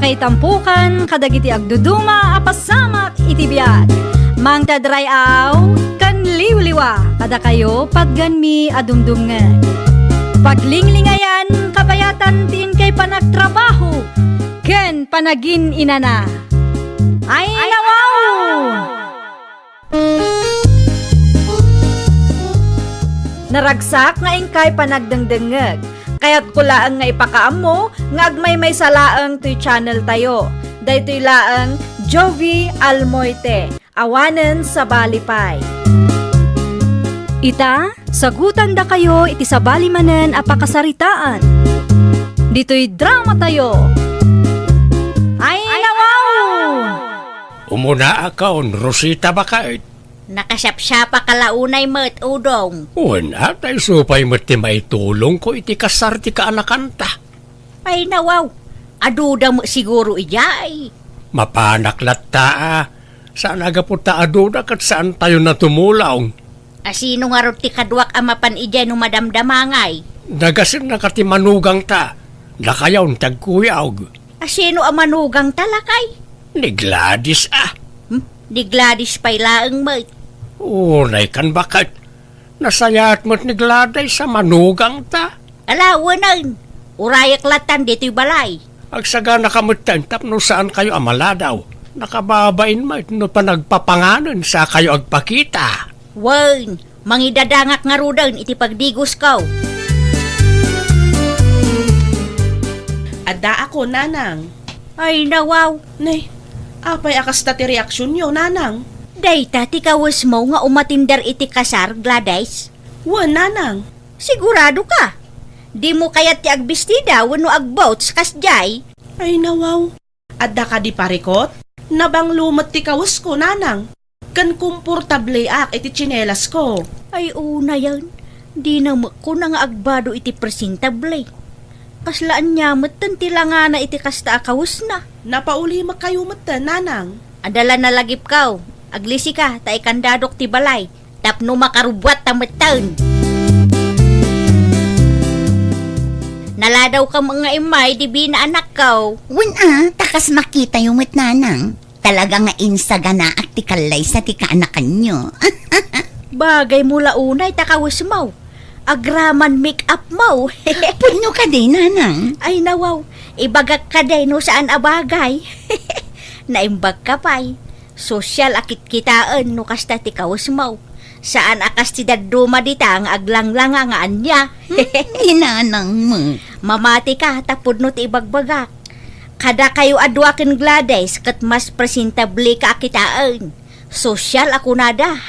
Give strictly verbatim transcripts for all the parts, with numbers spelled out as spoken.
Itampukan kadagiti agduduma a pasamak iti biag. Mangted ray-aw ken liwliwa kadakayo patganmi a dumdumngeg. Paglinglingayan, kabayatan ti inkay panagtrabaho ken panagin-inana. Ay, nawaw! Naragsak nga inkay panagdengdengngeg. Kayatko laeng nga ipakaammo nga agmaymaysa laeng toy channel tayo. Daytoy laeng Jovi Almoite, awanen sabali pay. Ita, sagutandakayo iti sabali manen a pakasaritaan. Ditoy drama tayo. Ay, nawaw! Umunaakon, Rosita baket. Nakasiapsiapaka la unay met, Udong. Wen, a, ta isu pay met ti maitulongko iti kasar ti kaanakanta. Ay, nawaw. Aduda met siguro idiay. Mapanak latta, a. Saan a gapu ta aduda ket saantayon a tumulong. A, sino ngarud ti kaduak a mapan idiay no madamdamangay? Nagasennaka ti manugangta. Dakayon ti agkuyog. A, sino a manugangta, lakay? Ni Gladys, a. Hmm? Ni Gladys pay laeng met. Unay kan baket. Nasayaat met ni Gladys a manugangta. Ala, wenen. Urayak latan ditoy balay. Agsaganaka metten tapno saankayo a maladaw. Nakababain met no panagpapanganen sakayo agpakita. Wen, mangidadangak ngaruden iti pagdigosko. Addaakon, nanang. Ay, nawaw. Nay, apay a kasta ti reaksionyo, nanang? Dayta ti kawesmo nga umatender iti kasar, Gladys? Wen, nanang. Siguradoka? Dimo kayat ti agbistida wenno agboots kasdiay? Ay, nawaw. Adda kadi parikot? Nabanglo met ti kawesko, nanang. Ken komportableak iti tsinelasko. Ay, unayen. Dina met kuna nga agbado iti presentable. Kasla ania metten ti langana iti kasta a kawesna? Napaulimekkayo metten, nanang. Adda la nalagipko. Aglisika, ta ikandadok ti balay. Tapno makarubbuatta metten. Naladawka met nga immay, Divina, anakko. Wen a, ta kas makitayo met, nanang. Talaga nga insaganaak ti kallaysa ti kaanakanyo. Bagaymo la unay ta kawesmo. Agraman make-upmo. Pudno kadi, nanang? Ay, nawaw. Ibagak kadi no saan a bagay. Naimbagka pay. Sosyal a kitkitaen no kasta ti kawesmo. Saan a kas ti dadduma dita nga aglanglanga nga ania. Hmm, ni nanang met. Mamatika ta pudno ti ibagbagak. Kadakayo a dua ken Gladys ket mas presentableka a kitaen. Sosyal a kunada.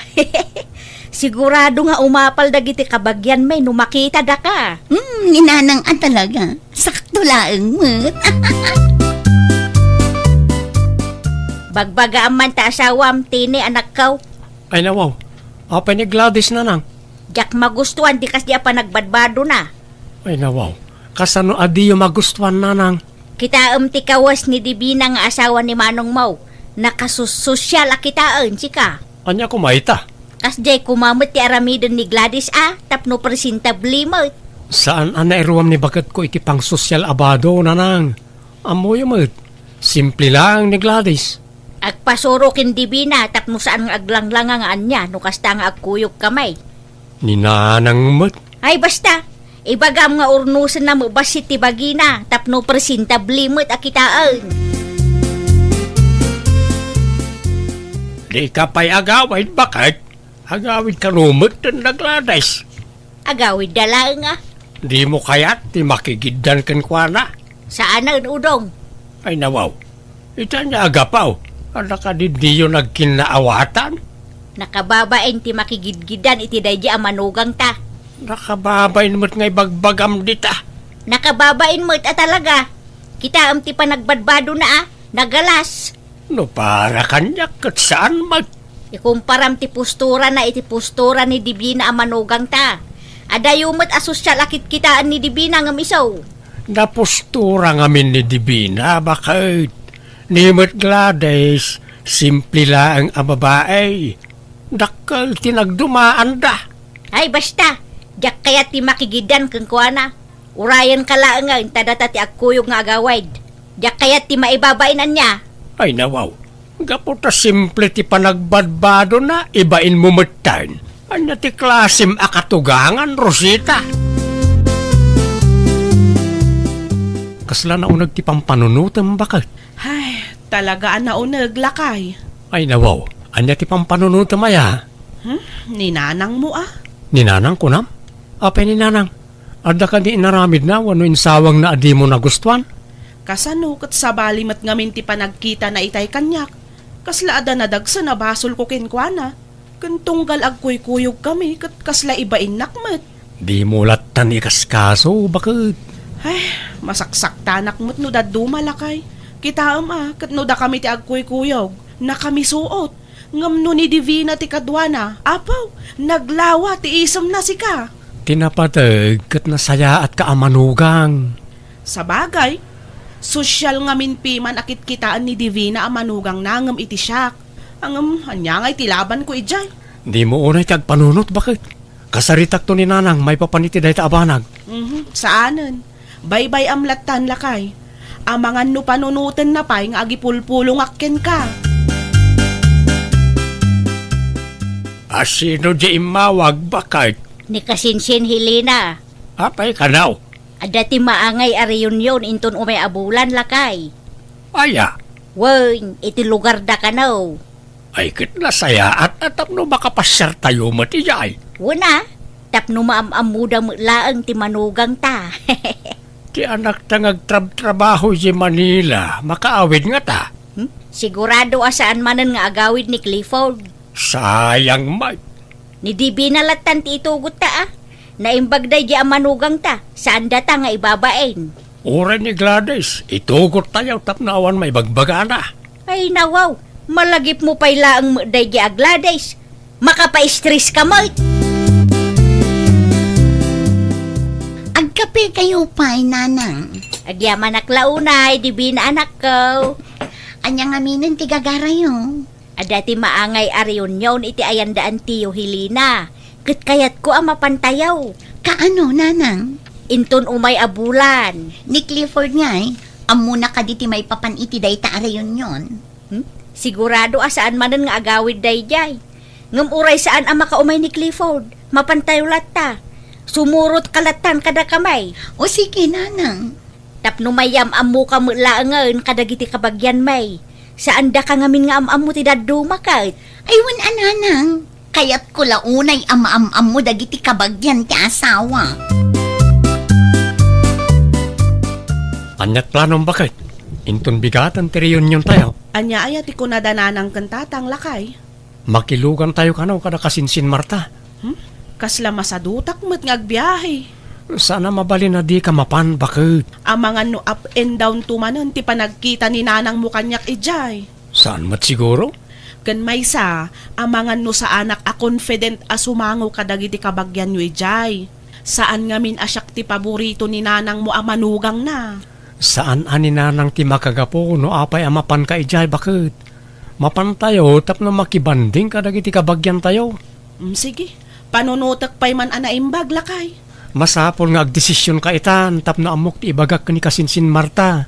Sigurado nga umapal dagiti kabagianmi no makitadaka. Hmm, ni nanang a talaga. Sakto laeng met. Bagbagaam man ta asawam, Tini, anakko. Ay, nawaw. Apay ni Gladys, nanang? Diak magustuan ti kasdi a panagbadbadona. Ay, nawaw. Kasano a diyo magustuan, nanang? Kitaem ti kawes ni Divina nga asawa ni manongmo. Nakasussosyal a kitaen, sika. Ania koma ita? Kasdiay koma met ti aramiden ni Gladys a, tapno presentable met. Saan a nairuam ni baketko iti pangsosyal a bado, nanang. Ammoyo met, simple laeng ni Gladys. Agpasuro ken Divina tapno saan nga aglanglanga nga ania no kasta nga agkuyogkami. Ni nanang met. Ay, basta, ibagam nga urnosenna met bassit ti bagina tapno presentable met a kitaen. Dika pay agawid, baket? Agawid kano met ken da Gladys. Agawidda laeng a. Dimo kayat ti makigiddan kenkuana? Saanen, Udong. Ay, nawaw. Ita ania a gapu? Adda kadi diyo nagkinnaawatan? Nakababain ti makigidgiddan iti daydi a manugangta. Nakababain met nga ibagbagam dita. Nakababain met a talaga. Kitaem ti panagbadbadona a. Nagalas. No para kaniak ket saan met. Ikumparam ti posturana iti postura ni Divina a manugangta. Adayo met a sosyal a kitkitaen ni Divina ngem isu. Napostura ngamin ni Divina, baket. Ni met Gladys, simple laeng a babae. Dakkel ti nagdumaanda. Ay, basta, diak kayat ti makigiddan kenkuana. Urayenka laengen ta data ti agkuyog nga agawid. Diak kayat ti maibabain ania. Ay, nawaw. Gapu ta simple ti panagbadbadona, ibainmo metten. Ania ti klasem a katugangan, Rosita? Kasla nauneg ti pampanunotem, baket? Ay, talaga a nauneg, lakay. Ay, nawaw. Ania ti pampanunotem aya? Hmm? Ni nanangmo, a? Ni nanang, kunam? Apay ni nanang? Adda kadi inaramidna wenno insawangna a dimo nagustuan? Kasano ket sabali met ngamin ti panagkitana itay kaniak? Kasla adda nadagsen a basolko kenkuana. Ken tunggal agkuykuyogkami ket kasla ibainnak met. Dimo lattan ikaskaso, baket? Ay, masaksaktanak met no dadduma, lakay. Kitaem a, ket no dakami ti agkuykuyog, nakamisuot. Ngem no ni Divina ti kaduana, apo, naglawa ti isemna sika. Ti napateg ket nasayaatka a manugang. Sabagay, sosyal ngamin piman a kitkitaen ni Divina a manugangna ngem iti siak. Ngem, ania ngay ti labanko idiay? Dimo unay ti agpanunot, baket? Kasaritakto ni nanang maipapan iti dayta a banag. Mhm, saanen. Baybay-am lattan, lakay. Amangan no panunotenna pay nga agipulpulongak kenka. A, sino di immawag, baket? Ni Kasinsin Helena. Apay kano? Adda ti maangay a reunion inton umay a bulan, lakay. Aya? Wen, iti lugarda kano. Ay, ket nasayaat a tapno makapasiartayo met idiay. Wen a, tapno maam-ammoda met laeng ti manugangta. Ti anakta nga agtrabtrabaho idiay Manila, makaawid ngata? Hmm? Sigurado a saan manen nga agawid ni Clifford. Sayang met. Ni Divina lattan ti itugotta a. Naimbag daydiay a manugangta, saan data nga ibabain. Uray ni Gladys, itugottayo tapno awan maibagbagana. Ay, nawaw, malagipmo pay laeng met daydiay a Gladys. Makapaistreska met. Agkapekayo pay, nanang. Agyamanak la unay, Divina anakko. Ania ngaminen ti gagarayo? Adda ti maangay a reunion iti ayan da Antiyo Helena, ket kayatko a mapantayo. Kaano, nanang? Inton umay a bulan. Ni Clifford ngay, ammona kadi ti maipapan iti dayta a reunion? Hmm? Sigurado a saan manen nga agawid daydiay. Ngem uray saan a makaumay ni Clifford, mapantayo latta. Sumurotka lattan kadakami. O sige, nanang. Tapno mayam-ammoka met laengen kadagiti kabagianmi. Saan daka ngamin nga am-ammo ti dadduma ket? Ay, wen a, nanang. Kayatko la unay a maam-ammo dagiti kabagian ti asawa. Ania ti planom, baket? Inton bigaten ti reuniontayo. Ania aya ti kunada nanang ken tatang, lakay? Makilugantayo kano kada Kasinsin Marta. Hmm? Kasla masadutak met nga agbiahe. Saan a mabalin a dika mapan, baket. Amangan no up and down to manen ti panagkita ni nanangmo kaniak idiay. Saan met siguro? Ken maysa, amangan no saanak a confident a sumango kadagiti kabagianyo idiay. Saan ngamin a siak ti paborito ni nanangmo a manugangna. Saan a ni nanang ti makagapu no apay a mapanka idiay, baket. Mapantayo tapno makibanding kadagiti kabagiantayo. Mm, sige. Panunotek pay man a naimbag, lakay. Masapul nga agdesisionka itan tapno ammok ti ibagak ken ni Kasinsin Marta.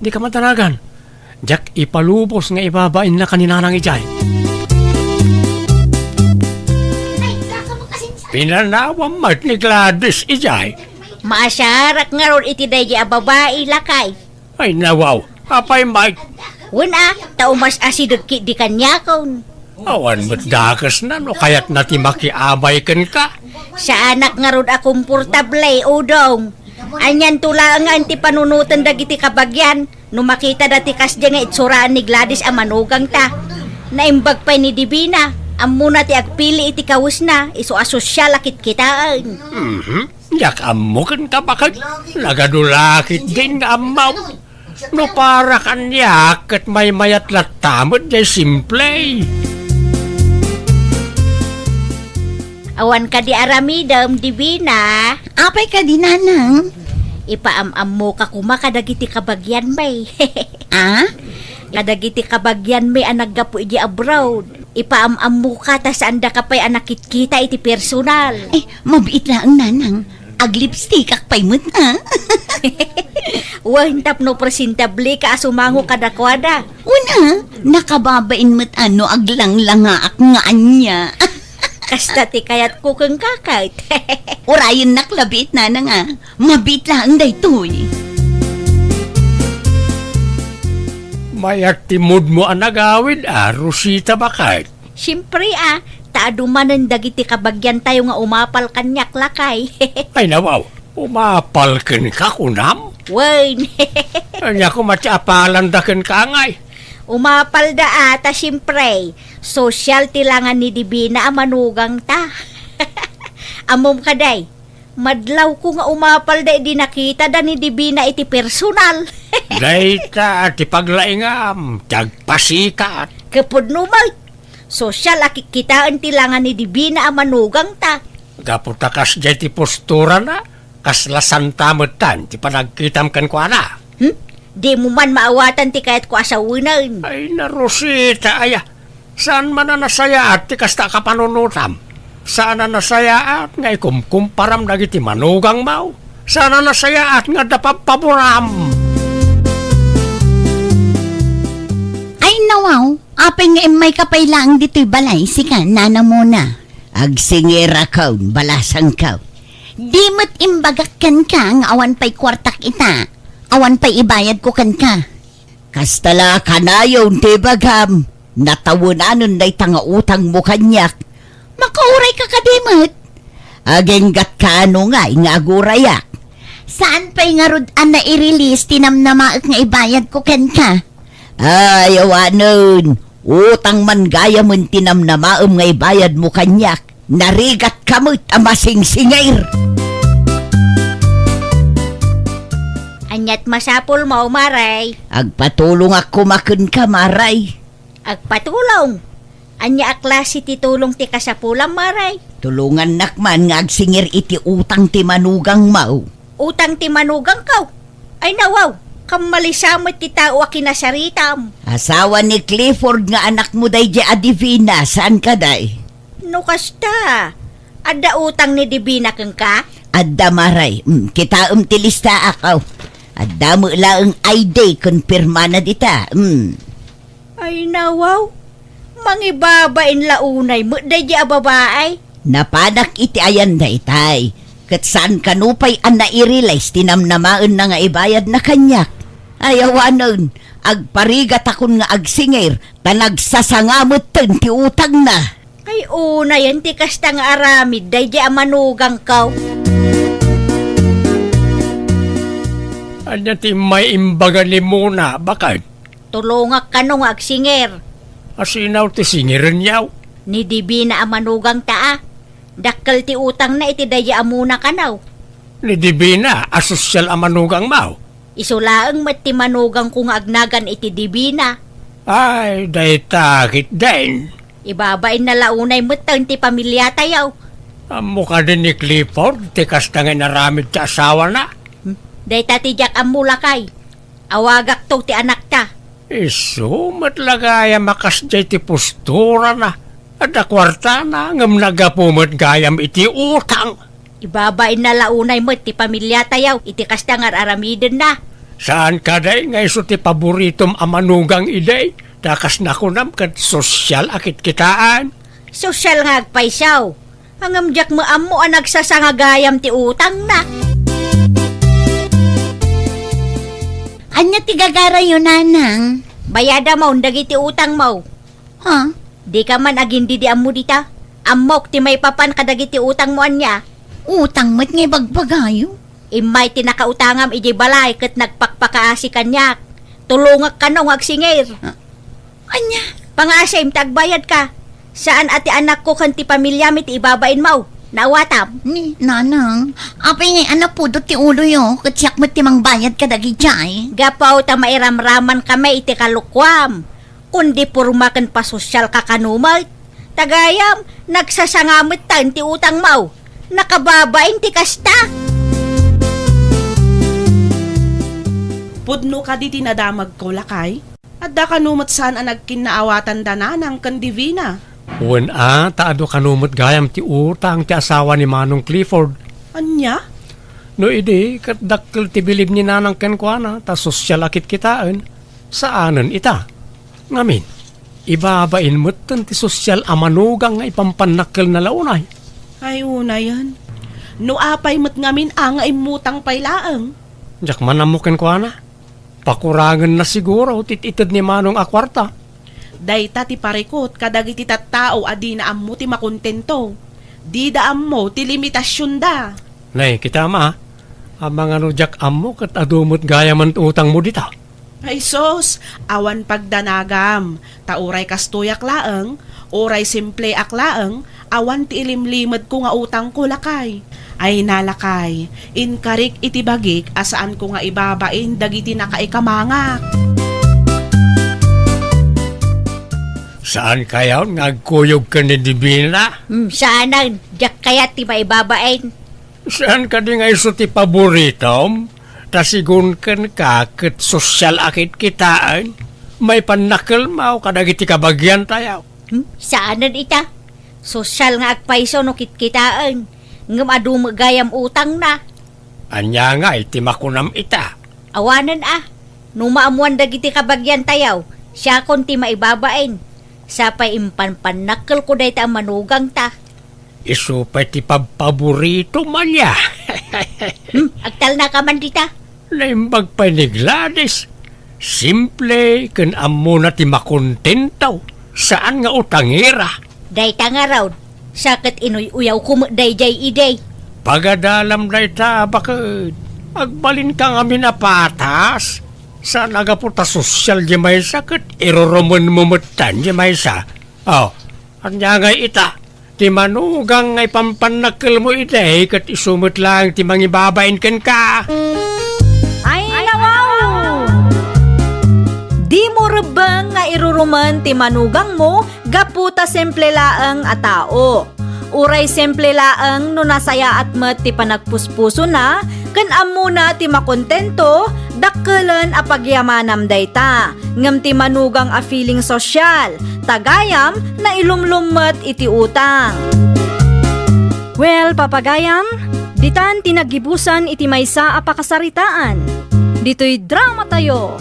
Dika madanagan. Diak ipalubos nga ibabainna ken ni nanang idiay. Pinanawam met ni Gladys idiay. Maasiarak ngarud iti daydi a babai, lakay. Ay, nawaw. Apay, Mike? Wen a, ta umas-asideg ketdi kaniakon. Awan met dakesna no kayatna ti makiamay kenka. Saanak ngarud a komportable, Udong. Anianto laengen ti panunoten dagiti kabagian no makitada ti kasdi nga itsuraan ni Gladys a manugangta. Naimbag pay ni Divina, ammona ti agpili iti kawesna, isu a sosyal a kitkitaen. Mhm. Diak ammo kenka, baket. Nagadu la ketdin nga ammom. No para kaniak, ket maymayat latta met diay simple. Awan kadi aramidem, Divina? Apay kadi, nanang? Ipaam-ammoka koma kadagiti kabagianmi. Ah? Kadagiti kabagianmi a naggapu idiay abroad. Ipaam-ammoka ta saandaka pay a nakitkita iti personal. Eh, mabiit laeng, nanang. Aglipstickak pay met, a? Wen, tapno presentable ka a sumango kadakuada. Una, nakababain met a no aglanglangaak nga ania. Kasta ti kayatko kenka ket. Urayennak labiit, nanang, a. Mabiit laeng daytoy. Mayat ti moodmo a nagawid a, Rosita, baket? Siempre a, ta adu manen dagiti kabagiantayo nga umapal kaniak, lakay. Ay, nawaw, umapal kenka, kunam? Wen. Ania koma ti apalanda kenka ngay? Umapalda a, ta siempre, sosyal ti langan ni Divina a manugangta. Ammom kadi, madlawko nga umapalda idi nakitada ni Divina iti personal. Dayta ti paglaingam, ti agpasikat. Ket pudno met, sosyal a kikkitaen ti langan ni Divina a manugangta. Gapu ta kasdiay ti posturana, kasla santa metten ti panagkitam kenkuana. Hmm? Dimo man maawatan ti kayatko a sawenen. Ay, na, Rosita, aya. Saan man a nasayaat ti kasta a kapanunotam. Saan a nasayaat nga ikumkumparam dagiti manugangmo. Saan a nasayaat nga adda pabpaboram. Ay, nawaw, apay nga immayka pay laeng ditoy balay, sika, Nana Mona? Agsingirakon, balasangko. Di met imbagak kenka nga awan pay kuartak ita, awan pay ibayadko kenka. Kasta la kanayon ti ibagam, natawenanen dayta nga utangmo kaniak. Makaurayka kadi met? Aginggatka no ngay nga agurayak? Saan pay ngarud a nai-release ti namnamaek nga ibayadko kenka? Ay, awanen, utang man gayamen ti namnamaem nga ibayadmo kaniak. Narigatka met a masingsingir. Aniat masapulmo, Maray? Agpatulongak koma kenka, Maray. Agpatulong? Ania a klase ti tulong ti kasapulam, Maray? Tulongannak man nga agsingir iti utang ti manugangmo. Utang ti manugangko? Ay, nawaw, kammalisamet ti tao a kinasaritam. Asawa ni Clifford nga anakmo daydi a Divina, saan kadi? No kasta, adda utang ni Divina kenka? Adda, Maray. Mm, kitaem ti listaak, aw. Adda met laeng I D ken pirmana dita. Mm. Ay, nawaw. Mangibabain la unay met daydi a babai. Napanak iti ayan daytay. Ket saan kano pay a nai-release ti namnamaenna nga ibayadna kaniak. Ay, awanen, agparigatakon nga agsingir, ta nagsasanga metten ti utangna. Ay, unayen ti kasta nga aramid daydi a manugangko. Ania ti maiimbaga ni Mona, baket? Tulongak kano nga agsingir. Asino ti singirenyo? Ni Divina a manugangta a. Dakkel ti utangna iti daydi a Mona kano. Ni Divina a sosyal a manugangmo? Isu laeng met ti manugangko nga agnagan iti Divina. Ay, dayta ketdin. Ibabainna la unay metten ti pamiliatayo. Ammo kadi ni Clifford ti kasta nga inaramid ti asawana? Hmm, dayta ti diak ammo, lakay. Awagakto ti anakta. Isu met la gayam a kasdiay ti posturana. Adda kuartana, ngem naggapu met gayam iti utang. Ibabainna la unay met ti pamiliatayo iti kasta nga ar-aramidenna. Saan kadi nga isu ti paboritom a manugang idi? Ta kas nakunam ket sosyal a kitkitaan. Sosyal nga agpayso. Ngem diak met ammo a nagsasanga gayam ti utangna. Ania ti gagarayo, nanang? Bayadamon dagiti utangmo. Ha? Dika man agindidi ammo dita. Ammok ti maipapan kadagiti utangmo ania. Utang met nga ibagbagayo? Immay ti nakautangam idiay balay ket nagpakpakaasi kaniak. Tulongak kano nga agsingir. Ah, ania? Pangaasim ta agbayadka. Saan a ti anakko ken ti pamiliam iti ibabainmo. Naawatam? Ni, nanang, apay ngay a napudot ti uloyo, ket siak met ti mangbayad kadagiti ay. Gapu ta mairamraman kami iti kalokuam. Kundi porma ken pasosyal ka kano met. Ta gayam, nagsasanga metten ti utangmo. Nakababain ti kasta. Pudno kadi ti nadamagko, lakay? Adda kano met saan a nagkinnaawatan da Nanang ken Divina? Wen a, ta adu kano met gayam ti utang ti asawa ni Manong Clifford. Ania? No idi, ket dakkel ti bilib ni Nanang kenkuana, ta sosyal a kitkitaen, saanen ita. Ngamin, ibabain metten ti sosyal a manugang nga ipampannakkelna la unay. Ay, unayen. No apay met ngamin a nga immutang pay laeng? Diak man ammo kenkuana. Pakurangenna siguro ti it-ited ni Manong a kuarta. Dayta ti parikut kadagiti tattao a dina ammo ti makontento. Dida ammo ti limitasionda. Nay, kita ma, amangan no diak ammo ket adu met gayamen ti utangmo dita. Ay sus, awan pagdanagam. Ta uray kastoyak laeng, uray simpleak laeng, awan ti ilimlimedko nga utangko, lakay. Ay na, lakay, inkarik iti bagik a saanko nga ibabain dagiti nakaikamangak. Saan kayon nga agkuyog ken ni Divina? Hmm, saanen. Diak kayat ti maibabain. Saan kadi nga isu ti paboritom? Ta sigun kenka ket sosyal a kitkitaen, maipannakkelmaw kadagiti kabagiantayo. Hmm? Saanen ita. Sosyal nga agpayso no kitkitaen, ngem adu met gayam utangna. Ania ngay ti makunam ita? Awanen a, no maammuan dagiti kabagiantayo, siakon ti maibabain. Sa pay impanpannakkelko dayta a manugangta. Isu pay ti pabpaboritom ania. Hmm, agtalnaka man dita. Naimbag pay ni Gladys. Simple ken ammona ti makontento. Saan nga utangera. Dayta ngarud, sa ket inuy-uyawko met daydiay idi. Pagadalam dayta, baket. Agbalinka ngamin a patas. Saan a gapu ta sosyal di maysa ket irurumenmo metten di maysa. Oh, ania ngay ita? Ti manugang nga ipampannakkelmo idi ket isu met laeng ti mangibabain kenka. Ay, nawaw! Dimo rebbeng nga irurumen ti manugangmo gapu ta simple laeng a tao. Uray simple laeng no nasayaat met ti panagpuspusona ken ammona ti makontento, dakkelen a pagyamanam dayta. Ngem ti manugang a feeling sosyal, ta gayam nailumlom met iti utang. Well, papagayam, ditan ti naggibusan iti maysa a pakasaritaan. Ditoy dramatayo.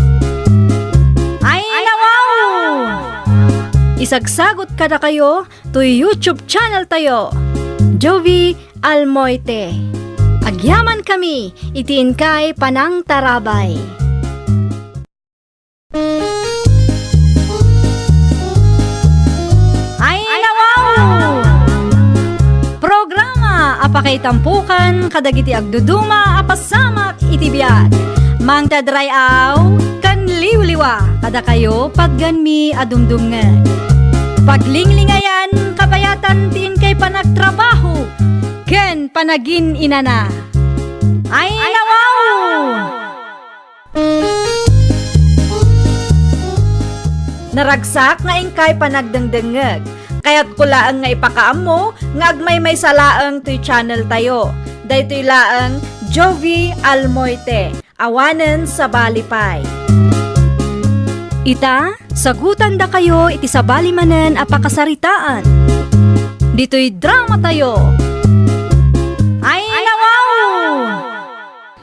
Ay, nawaw! Isagsagot kadakayo toy YouTube channel tayo, Jovi Almoite. Agyamankami iti inkay panangtarabay. Ay, nawaw! Programa a pakaitampukan kadagiti agduduma a pasamak iti biag. Mangted ray-aw ken liwliwa kadakayo patganmi a dumdumngeg. Paglinglingayan kabayatan ti inkay panagtrabaho ken panagin-inana. Ay, nawaw! Naragsak nga inkay panagdengdengngeg. Kayatko laeng nga ipakaammo nga agmaymaysa laeng toy channel tayo. Daytoy laeng Jovi Almoite, awanen sabali pay. Ita, sagutandakayo iti sabali manen a pakasaritaan. Ditoy dramatayo. Ay, nawaw!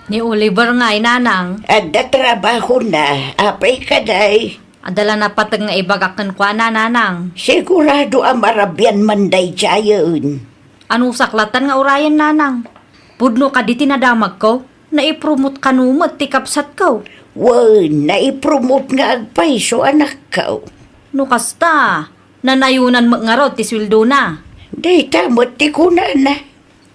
Ni Oliver ngay, nanang. Adda trabahona. Apay kadi? Adda la napateg nga ibagak kenkuana, nanang. Sigurado a marabian man daydiayen. Anusak latan nga urayen, nanang? Pudno kadi ti nadamagko? Naipromot kano met ti kabsatko? Wen, naipromot nga agpayso, anakko. No kasta, nanayonan met ngarud ti sueldona. Dayta met ti kunana.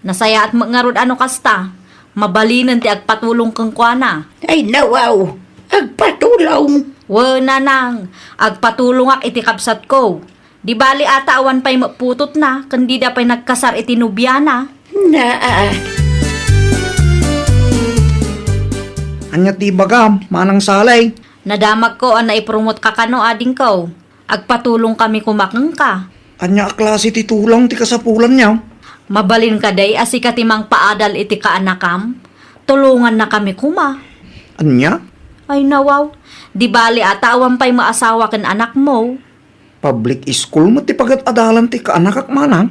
Nasayaat met ngarud a no kasta, mabalinen ti agpatulong kenkuana. Ay, nawaw, agpatulong. Wen, nanang, agpatulongak iti kabsatko. Di bali a ta awan pay met putotna, ken dida pay nagkasar iti nobiana. Naa. Ania ti ibagam, Manang Salay? Nadamagko a naipromotka kano, adingko. Agpatulongkami koma kenka. Ania a klase ti tulong ti kasapulanyo? Mabalin kadi a sika ti mangpaadal iti kaanakam? Tulongannakami koma. Ania? Ay, nawaw. Di bali a ta awan pay maasawa ken anakmo. Public school met ti pagat-adalan ti kaanakak, manang?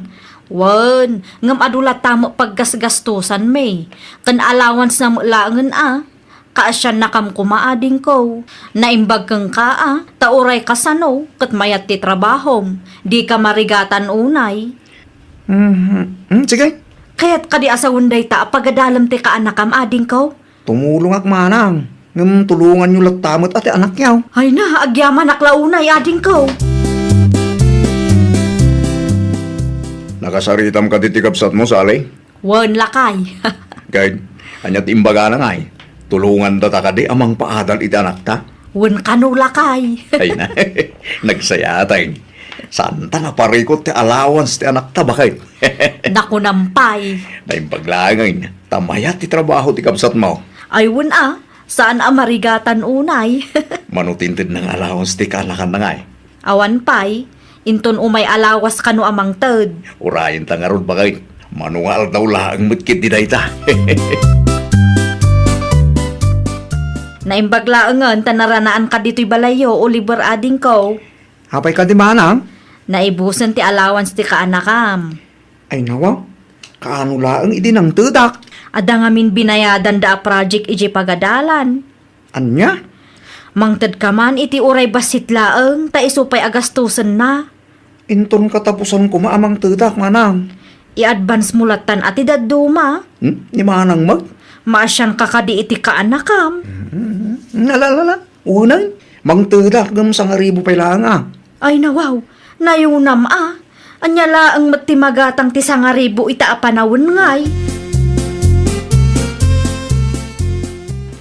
Wen, ngem adu latta met paggasgastosanmi, ken allowance-na met laengen a. Kaasiannakam koma, adingko. Naimbag kenka a, ta uray kasano, ket mayat ti trabahom. Dika marigatan unay. Mhm. Hmm, sige. Kayat kadi a sawen dayta a pagadalem ti kaanakam, adingko? Tumulongak manang, ngem tulonganyo latta met a ti anakyo. Ay na, agyamanak la unay, adingko. Nakasaritam kadi ti kabsatmo, Sally? Wen, lakay. Ket, ania ti imbagana ngay? Tulonganta ta kadi a mangpaadal iti anakta? Wen kano, lakay. Ay na, nagsayaten. Saanta nga parikut ti allowance ti anakta, baket? Nakunam pay. Naimbag laengen, ta mayat ti trabaho ti kabsatmo. Ay, wen a, saan a marigatan unay. Mano ti intedna nga allowance ti kaanakanna ngay? Awan pay, inton umay a lawas kano a mangted. Urayenta ngarud, baket. Mano nga aldaw laeng met ketdi dayta. Naimbag laengen ta naranaan ka ditoy balayyo, Oliver, adingko. Apay kadi manang? Naibusen ti allowance ti kaanakam. Ay nawa, kaano laeng idi nangtedak? Adda ngamin binayadanda a project idiay pagadalan. Ania? Mangtedka man iti uray bassit laeng ta isu pay a gastusenna. Inton katapusan koma a mangtedak, manang. I-advance mo lattan a ti dadduma. Hmm? Ni manang met? Maasianka kadi iti kaanakam. Hmm. Ala, ala, ala. Unen, mangtedak ngem sangaribu pay laeng a. Ay nawaw, nayunam a. Ania laeng met ti magatang ti sangaribu ita a panawen ngay?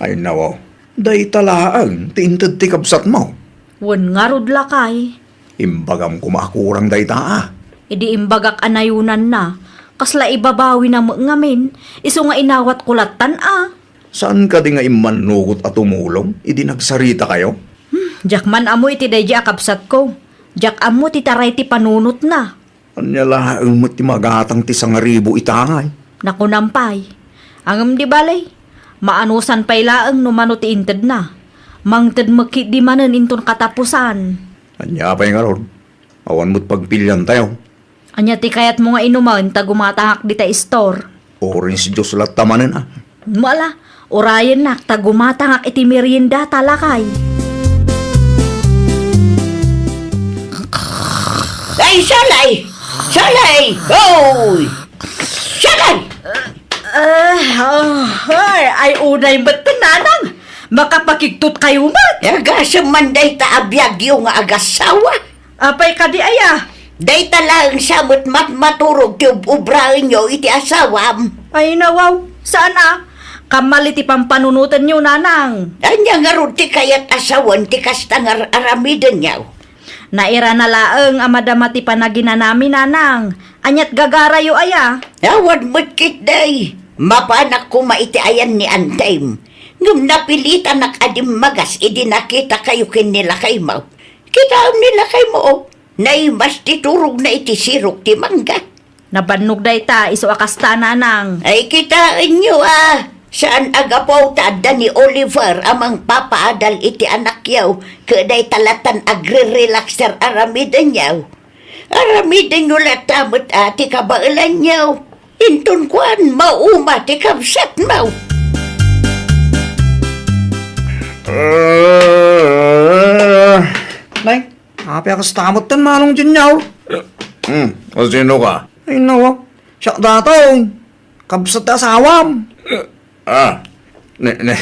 Ay nawaw, dayta laeng ti inted ti kabsatmo. Wen ngarud, lakay. Imbagam koma a kurang dayta a. Idi imbagak a nayunanna, kasla ibabawina met ngamin, isu nga inawatko lattan a. Saan kadi nga immannugot a tumulong idi nagsarita kayo? Hmm, diak man ammo iti daydi a kabsatko. Diak ammo ti taray ti panunotna. Ania laeng met ti magatang ti sangaribu ita ngay? Nakunam pay. Ngem di bale, maanusan pay laeng no mano ti intedna. Mangted met ketdi manen inton katapusan. Ania pay ngarud? Awan met pagpiliantayo. Ania ti kayatmo nga inumen ta gumatangak dita istor? Orange juice latta manen a. Ala, urayennak ta gumatangak iti merienda ta, lakay. Ay, Salay! Salay! Oy! Salay! Ah, ah, ay, ay, unay met, nanang. Makapakigtot kayo met. Agasem man dayta a biagyo nga agasawa. Apay kadi aya? Dayta laeng sa met matmaturog ti ub-ubraenyo iti asawam. Ay, nawaw. Saan a? Kamali ti pampanunotenyo, nanang. Ania ngarud ti kayat a sawen ti kasta nga ar-, aramidenyo? Nairana laeng a madama ti panaginanami, nanang. Aniat gagarayo aya? Awan met ketdi. Mapanak koma iti ayan ni Antem. Ngem napilitanak a dimmagas idi nakitakayo ken ni lakaymo. Kitaem ni lakaymo, o, naimas ti turogna iti sirok ti mangga. Nabannog dayta, isu a kasta, nanang. Ay, kitaenyo a, saan a gapu ta adda ni Oliver a mangpapaadal iti anakyo, ket dayta lattan agre-relaxer aramidenyo. Aramidenyo latta met a ti kabaelanyo. Inton kuan, mauma ti kabsatmo. Nay, apay a kasta met ten, Manong Junior? Hmm, asino ka? Ay, nawa. Siak datoy. Kabsat ti asawam. Ah, ne, ne,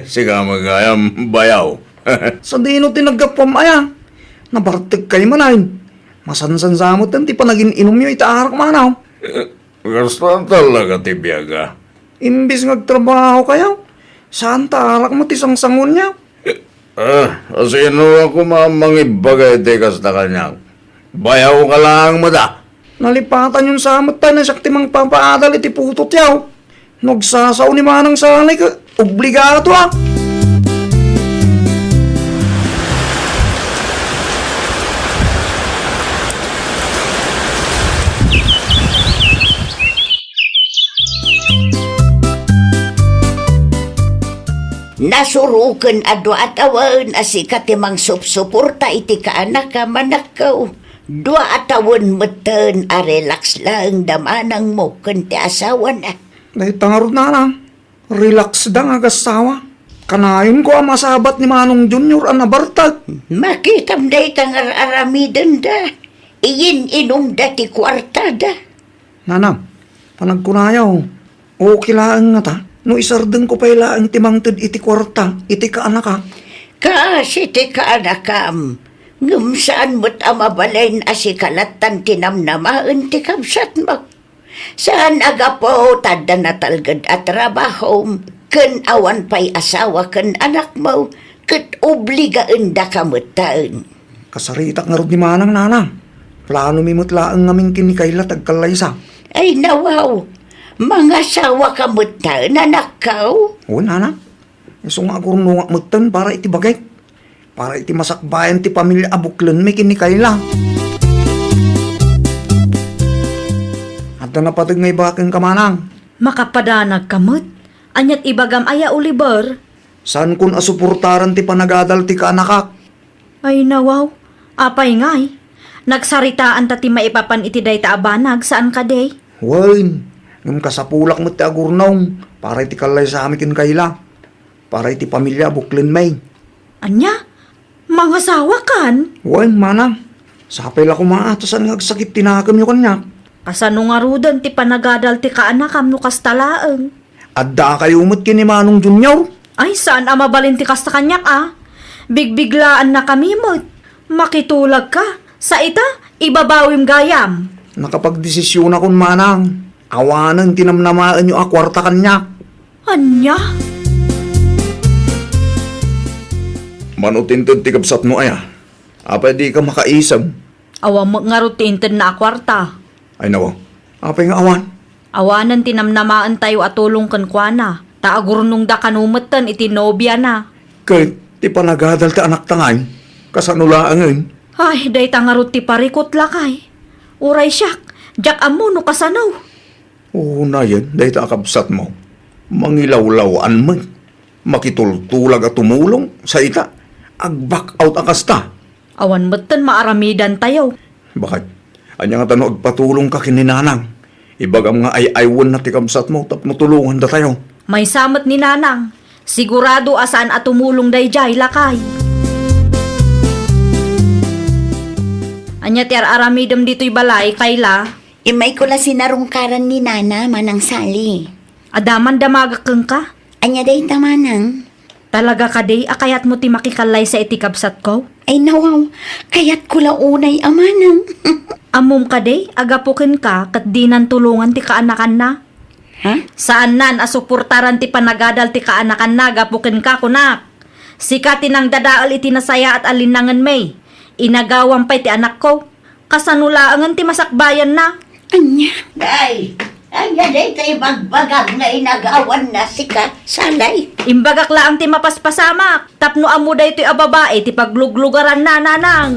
sika met gayam, bayaw. Sadino ti naggapuam aya? Nabartek kay man ay. Masansan sa met ti panagin-inumyo iti arak, manang. Kasta talaga ti biag, a. Imbes nga agtrabaho kayo, saan ta arak met ti sangsangonyo? Ah, asino a koma mangibaga iti kasta kaniak? Bayaw ka laeng met a. Nalipatanyon sa met tayo na siak ti mangpapaadal iti putotyo. No agsasao ni Manang Salay ket obligado a. Nasuroken a dua a tawen a sika ti mangsupsuporta iti kaanakam, anakko. Dua a tawen metten a relax laeng da manangmo ken ti asawana. Dayta ngarud, nanang, relax da nga agassawa. Kanayonko a masabat ni Manong Junior a nabartek. Makitam dayta nga ar-aramidenda. Iyin-inumda ti kuartada. Nanang, panagkunayo, okay laeng ngata no isardengko pay laeng ti mangted iti kuarta iti kaanakak. Kaasi ti kaanakam, ngem saan met a mabalin a sika lattan ti namnamaen ti kabsatmo. Saan a gapu ta adda natalged a trabahom ken awan pay asawa ken anakmo, ket obligaendaka metten. Kasaritak ngarud ni Manang, nanang. Planomi met laeng ngamin ken ni Kayla ti agkallaysa. Ay, nawaw. Mangasawaka metten, anakko? O, nanang. Isu nga agurnongak metten para iti bagik. Para iti masakbayan ti pamilia a buklenmi ken ni Kayla. Adda napateg nga ibagak kenka, manang. Makapadanagka met. Aniat ibagam aya, Oliver? Saankon a suportaran ti panagadal ti kaanakak. Ay, nawaw. Apay ngay? Nagsaritaanta ti maipapan iti dayta a banag, saan kadi? Wen, ngem kasapulak met ti agurnong para iti kallaysami ken Kayla. Para iti pamilia a buklenmi. Ania? Mangasawakan? Wen, manang. Sapay la koma a ta saan nga agsakit ti nakemyo kaniak. Kasano ngaruden ti panagadal ti kaanakam no kasta laeng? Addakayo met ken ni Manong Junior? Ay, saan a mabalin ti kasta kaniak a. Bigbiglaannakami met. Makitulagka. Sa ita, ibabawim gayam. Nakapagdesisionakon, manang. Awanen ti namnamaenyo a kuarta kaniak. Ania? Mano ti inted ti kabsatmo aya? Apay dika makaisem? Awan met ngarud ti intedna a kuarta. Ay, nawaw. Apay nga awan? Awanen ti namnamaentayo a tulong kenkuana, ta agurnongda kano metten iti nobiana. Ket ti panagadal ti anakta ngay, kasano laengen? Ay, dayta ngarud ti parikut, lakay. Uray siak, diak ammo no kasano. Unayen dayta a kabsatmo, mangilawlaw-an met. Makitultulag a tumulong, sa ita, ag-back out a kasta. Awan metten maaramidantayo. Bakit? Ania ngata no agpatulongka ken ni Nanang? Ibagam nga ay-aywenna ti kabsatmo tapno tulongandatayo. Maysa met ni Nanang. Sigurado a saan a tumulong daydiay, lakay. Ania ti ar-aramidem ditoy balay, Kayla? Immayko la sinarungkaran ni Nana, Manang Sally. Adda man damagak kenka? Ania dayta, Manang? Talaga kadi a kayatmo ti makikallaysa iti kabsatko? Ay, nawaw, kayatko la unay a manang. Ammom kadi a gapu kenka ket dinan tulongan ti kaanakanna? Ha? Saannan a suportaran ti panagadal ti kaanakanna gapu kenka, kunak. Sika ti nangdadael iti nasayaat a linnangenmi. Inagawam pay ti anakko. Kasano laengen ti masakbayanna? Ania? Day, ania dayta ibagbagam nga inagawanna sika, Salay? Imbagak laeng ti mapaspasamak, tapno ammo daytoy a babai ti pagluglugaranna, Nanang.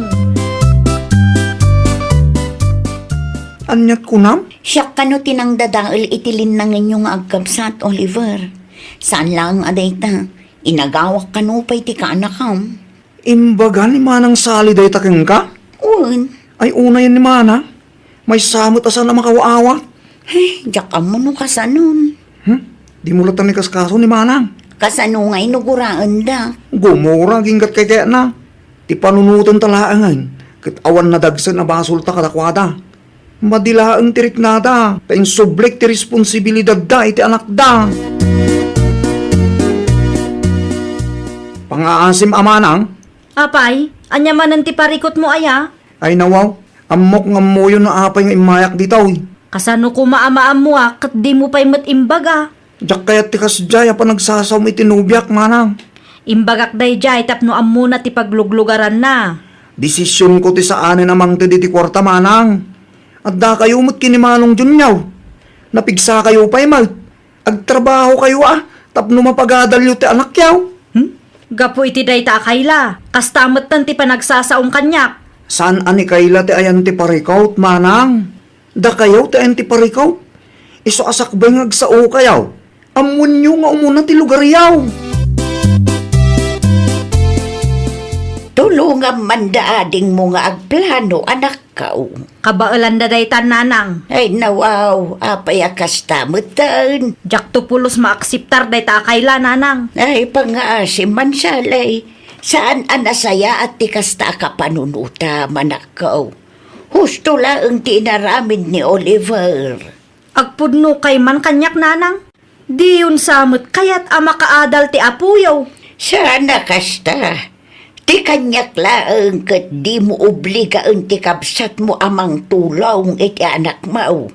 Aniat kunam? Siak kano ti nangdadael iti linnangenyo nga agkabsat, Oliver. Saan laeng a dayta, inagawak kano pay ti kaanakam. Imbaga ni Manang Sally dayta kenka? Wen. Ay, unayen ni Manang. Maysa met a saan a makawa-awat. Ay, diak ammo no kasanon. Hmm? Dimo latta ikaskaso ni Manang. Kasano ngay no guraendak? Gumura, aginggat kayatna. Ti panunotenta laengen, ket awan nadagsen a basolta kadakuada. Madi laeng ti riknada, ta insublik ti responsibilidadda iti anakda. Pangaasim a manang. Apay, ania manen ti parikutmo aya? Ay nawaw, ammok nga ammoyo no apay nga immayak ditoy. Kasano koma a maammoak ket dimo pay met imbaga? Diak kayat ti kasdiay a panagsasaom iti nobiak, manang. Imbagak daydiay tapno ammona ti pagluglugaranna. Desisionko ti saanen a mangted iti kuarta, manang. Addakayo met ken ni Manong Junior. Napigsakayo pay met. Agtrabahokayo a tapno mapagadalyo ti anakyo. Hmm? Gapu iti dayta a Kayla, kasta metten ti panagsasaom kaniak. Saan a ni Kayla ti ayan ti parikut, manang. Dakayo ti ayan ti parikut. Isu a sakbay nga agsaokayo, ammoenyo nga umuna ti lugaryo. Tulongam man da adingmo nga agplano, anak. anakkaw. Kabaelanda dayta, nanang. Ay, nawaw, apay a kasta metten? Diakto pulos maakseptar dayta a kayla, nanang. Ay, pangngaasim man, Sally. Saan a nasayaat ti kasta a kapanunotam, anakkaw. Husto laeng ti inaramid ni Oliver. Agpudnokay man kaniak, nanang. Diyon sa met kayat a makaadal ti apoyo. Saan a kasta. Ti kaniak laeng ket dimo obligaen ti kabsatmo a mangtulong iti anakmo.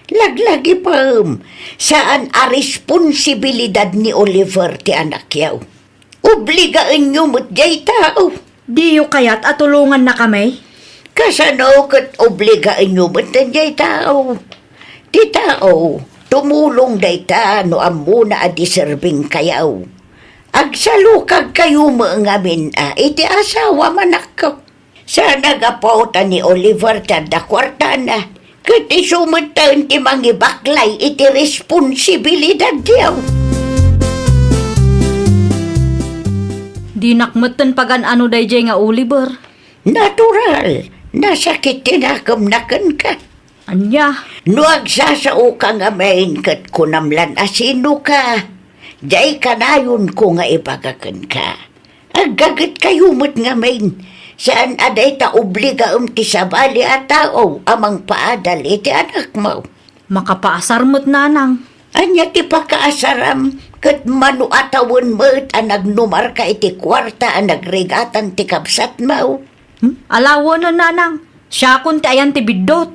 Laglagipem, saan a responsibilidad ni Oliver ti anakyaw. Obligaenyo met diay tao. Diyo kayat a tulongannakami? Kasano ket obligaenyo met diay tao? Ti tao, tumulong dayta no ammona a deserving kayaw. Agsalukagkayo met ngamin a iti asawa, anakko. Saan a gapu ta ni Oliver ti adda kuartana, ket isu metten ti mangibaklay iti responsibilidadyo. Dinak metten pagan-ano daydiay nga Oliver. Natural, nasakit ti nakemna kenka. Ania? No agsasaoka ngamin ket kunam lan a sinoka, diay kanayonko nga ibaga kenka. Aggagetkayo met ngamin, saan a dayta obligaem ti sabali a tao a mangpaadal iti anakmo. Makapaasar met, nanang. Ania ti pakaasaram ket mano a tawen met a nagnumarka iti kuarta a nagrigatan ti kabsatmo? Hmm? Ala wen, nanang. Siakon ti ayan ti biddut.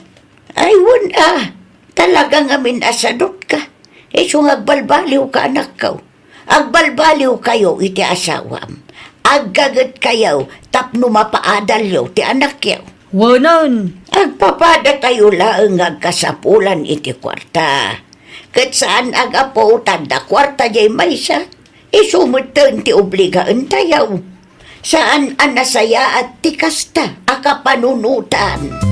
Ay, wen a, talaga ngamin a sadutka. Isu nga agbalbaliwka, anakko. Agbalbaliwkayo iti asawam. Aggagetkayo tapno mapaadalyo ti anakyo. Wenen. Agpapadatayo laeng nga agkasapulan iti kuarta. Ket saan a gapu ta adda kuarta diay maysa. Isu metten ti obligaentayo. Saan a nasayaat ti kasta a kapanunotan.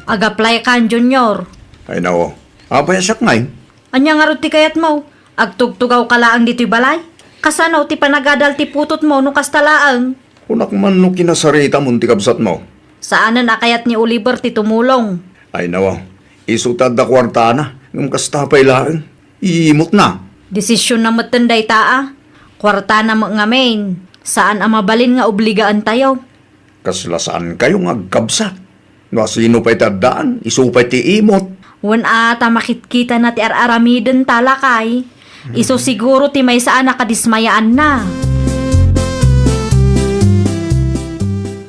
Agaplaykan, Junior. Ay, nao. Apay a siak ngay? Ania ngarud ti kayatmo? Agtugtugawka laeng ditoy balay? Kasano ti panagadal ti putotmo no kasta laeng? Kunak man no kinasaritamon ti kabsatmo. Saanen a kayat ni Oliver ti tumulong. Ay, nawa. Isu ti adda kuartana, ngem kasta pay laeng. Iimotna. Desisionna metten dayta a. Kuartana met ngamin. Saan a mabalin nga obligaentayo. Kasla saankayo nga agkabsat. No asino pay ti addaan, isu pay ti imot. Wen a, ta makitkitana ti ar-aramidenta, lakay. Isu siguro ti maysa a nakadismayaanna.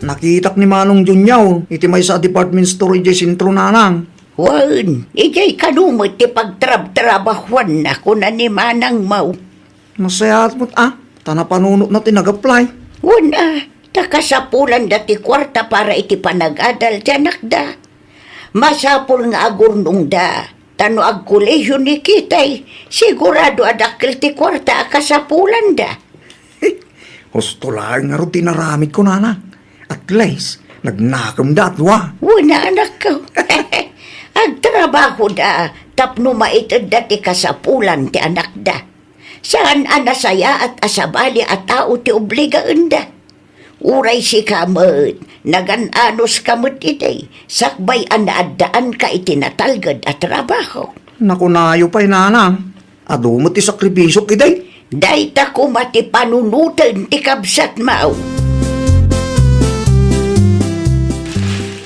Nakitak ni Manong Junior iti maysa a department store idiay sentro, nanang. Wen, idiay kano met ti pagtrabtrabahuanna, kuna ni manangmo. Nasayaat met a, ta napanunotna ti nag-apply. Wen a, ta kasapulanda ti kuarta para iti panagadal ti anakda. Masapul nga agurnongda, ta no agkolehio ni Kitay, sigurado a dakkel ti kuarta a kasapulanda. Husto laeng ngarud ti inaramidko, nanang. At least, nagnakemda a dua. Wen a, anakko. Agtrabahoda tapno maitedda ti kasapulan ti anakda. Saan a nasayaat a sabali a tao ti obligaenda. Uray sika met, nagan-anoska met idi, sakbay a naaddaanka iti natalged a trabaho. Nakunayo pay, nanang. Adu met ti sakrifisio idi. Dayta koma ti panunoten ti kabsatmo.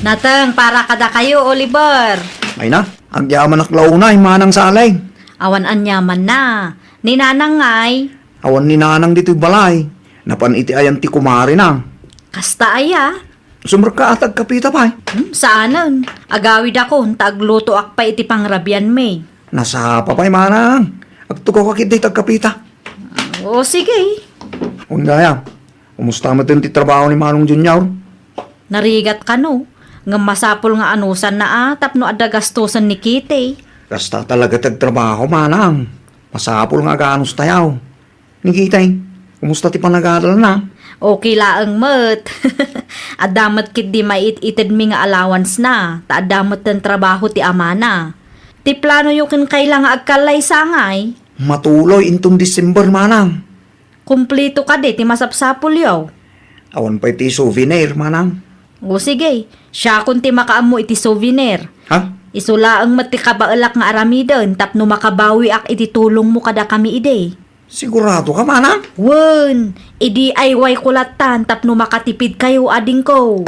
Nateng para kadakayo, Oliver. Ay na, agyamanak la unay, Manang Saleng. Awan aniamanna. Ni Nanang ngay? Awan ni Nanang ditoy balay. Napan iti ayan ti kumarina. Kasta aya? Sumrekka a ti agkapita pay. Hmm, saanen. Agawidakon, ta aglutoak pay iti pangrabianmi. Nasapa pay, Manang. Agtugawka ketdi ti agkapita. O, sige. Wen gayam, kumusta metten ti trabaho ni Manong Junior? Narigat kano. Ngem masapul nga anusanna a tapno adda gastusen ni Kitty. Kasta talaga ti agtrabaho, Manang. Masapul nga aganustayo. Ni Kitty, kumusta ti panagadalna? Okay laeng met. Adda met ketdi maiit-itedmi nga allowance na, ta adda metten trabaho ti amana. Ti planoyo ken Kayla nga agkallaysa ngay? Matuloy inton December, Manang. Kumplito kadi ti masapsapulyo? Awan pay ti souvenir, manang. O sige, siakon ti makaammo iti souvenir. Ha? Isu laeng met ti kabaelak nga aramiden tapno makabawiak iti tulongmo kadakami idi. Sigurado ka, manang? Wen, i-D I Y ko lattan tapno makatipid kayo, adingko.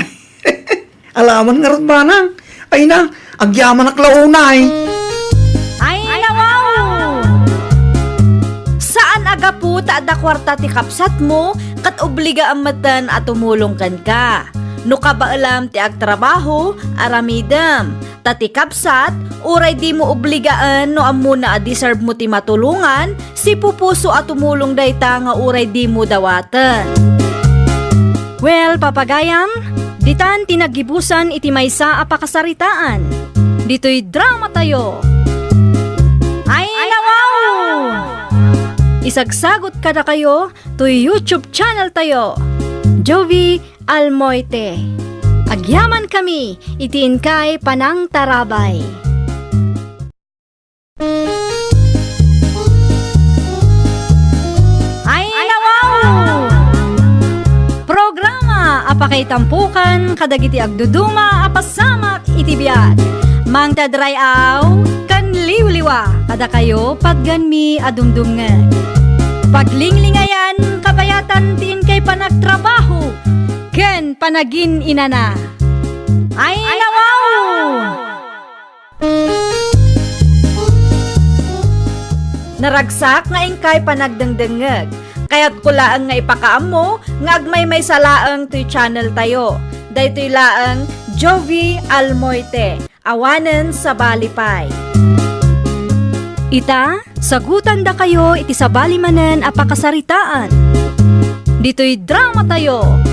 Alaman ngarud, manang. Ay na, agyamanak la unay. Ay, nawaw! Saan a gapu ta adda kuarta ti kabsatmo, ket obligaam metten a tumulong kenka. No kabaelam ti agtrabaho, aramidem. Ta ti kabsat, uray dimo obligaen no ammona a deserve mo ti matulongan, sipupuso a tumulong dayta nga uray dimo dawaten. Well, papagayam, ditan ti naggibusan iti maysa a pakasaritaan. Ditoy drama tayo. Ay, nawaw! Isagsagot kadakayo toy YouTube channel tayo. Jovi Almoite. Agyaman kami iti inkay panangtarabay. Ay, nawaw! Programa a pakaitampukan kadagiti agduduma a pasamak iti biag. Mangted ray-aw ken liwliwa kadakayo patgenmi a dumdumngeg. Paglinglingayan, kabayatan ti inkay panagtrabaho ken panagin-inana. Ay, nawaw! Naragsak nga inkay panagdengdengngeg. Kayatko laeng nga ipakaammo nga agmaymaysa laeng toy channel tayo. Daytoy laeng Jovi Almoite. Awanen sabali pay. Ita, sagutandakayo iti sabali manen a pakasaritaan. Ditoy drama tayo.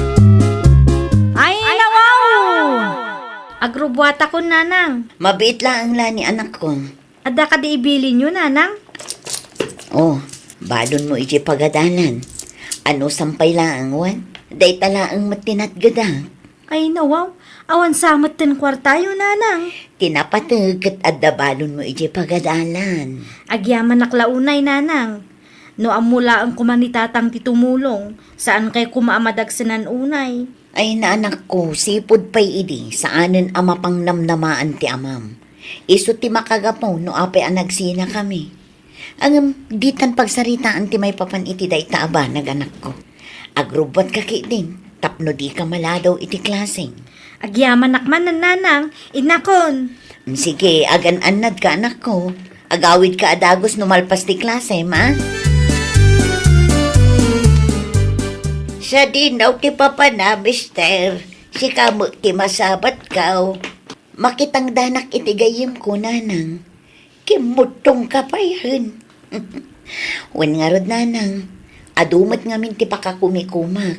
Ay, nawaw! Agrubbuatakon, nanang. Mabiit laeng la ni anakko. Adda kadi ibilinyo, nanang? Oh, balonmo iti pagadalan. Anusam pay laeng wen? Dayta laeng met ti natgedak. Ay, nawaw. Awan sa metten kuartayo, nanang. Ti napateg ket adda balonmo iti pagadalan. Agyamanak la unay, nanang. No ammo laeng koma ni tatang ti tumulong, saankay koma a madagsenan unay. Ay, naanakko, sipud pay idi, saanen a mapangnamnamaan ti amam. Isu ti makagapu no apay a nagsinakami. Ngem ditan pagsaritaan ti maipapan iti dayta a banag, anakko. Agrubbuatka ketdin tapno dika maladaw iti klaseng. Agyamanak manen, nanang, innakon. Sige, agan-annadka, anakko. Agawidka a dagus no malpas ti klasem, a? Sadino ti papana, mister? Sika met ti masabatko. Makitangdanak iti gayyemko, nanang. Kimmuttongka payen. Wen ngarud, nanang, adu met ngamin ti pakakumikumak.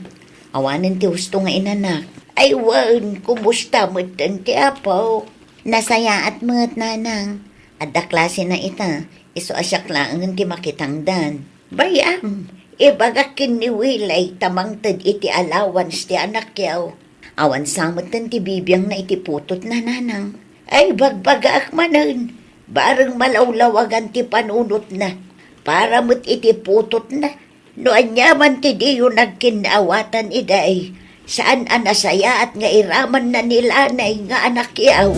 Awanen ti husto nga inanak. Ay wen, kumusta metten ti apo? Nasayaat met, nanang. Adda klasena ita, isu a siak laengen ti makitangdan. Bay-am, ibagak ken ni Wilay ta mangted iti allowance ti anakyo. Awan sa metten ti bibiangna iti putotna, nanang. Ay, bagbagaak manen, bareng malawlawagan ti panunotna. Para met iti putotna. No aniaman ti diyo nagkinnaawatan idiay, saan a nasayaat nga iramanna ni Lanay nga anakyo.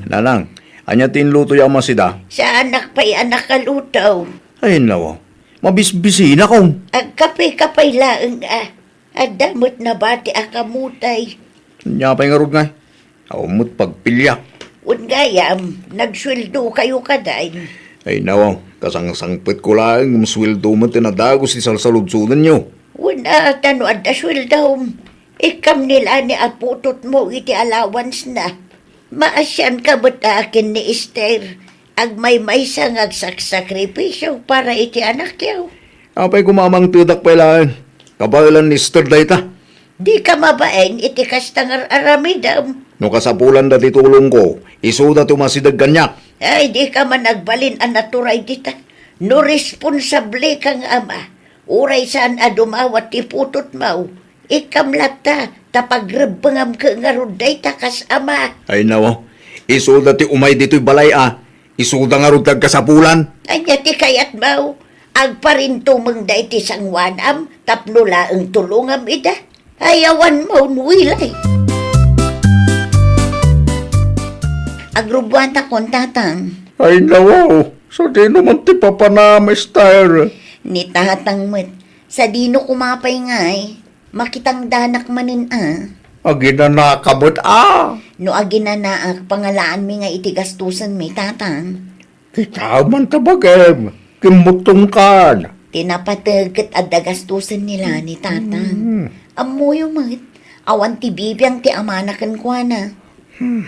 Nanang, ania ti inlutoyo a masida? Saanak pay a nakaluto. Ay, nawa. Mabisbisinakon. Agkape-kape laeng a. Adda met nabati a kamutay. Ania pay ngarud ngay? Awan met pagpiliak. Wen gayam, nagsueldokayo kadi? Ay, nawa, kasangsangpetko laeng, sueldo met ti nadagus ti salsaludsodenyo. Wen a, ta no adda sueldom, ikkam ni Lanay a putotmo iti allowance na. Maasianka met a ken ni Esther, agmaymaysa nga agsaksakripisio para iti anakyo. Apay koma a mangtedak pay laeng? Kabaelan ni Esther dayta. Dika mabain iti kasta nga ar-aramidem. No kasapulanda ti tulongko, isuda ti umasideg kaniak. Ay, dika man agbalin a naturay dita. No responsable ka nga ama, uray saan a dumawat ti putotmo, ikkam latta, ta pagrebbengamko ngarud dayta kas ama. Ay, nawa. Isuda ti umay ditoy balay a. Isuda ngarud ti agkasapulan. Ania ti kayatmo? Agparintumengda iti sangoanam tapno laeng tulongam ida. Ay, awan maunwilay. Agrubbuatakon, Tatang. Ay, nawaw. Sadino man ti papanam, Esther? Ni Tatang met. Sadino koma pay ngay? Makitangdanak manen a. Aginanaka met a. No aginanaak, pangalaanmi nga iti gastusenmi, Tatang. Kita man ta bagem, kimmutongkan. Ti napateg ket adda gastusen ni Lani, Tatang. Hmm. Ammoyo met, awan ti bibiang ti amana kenkuana. Hmm,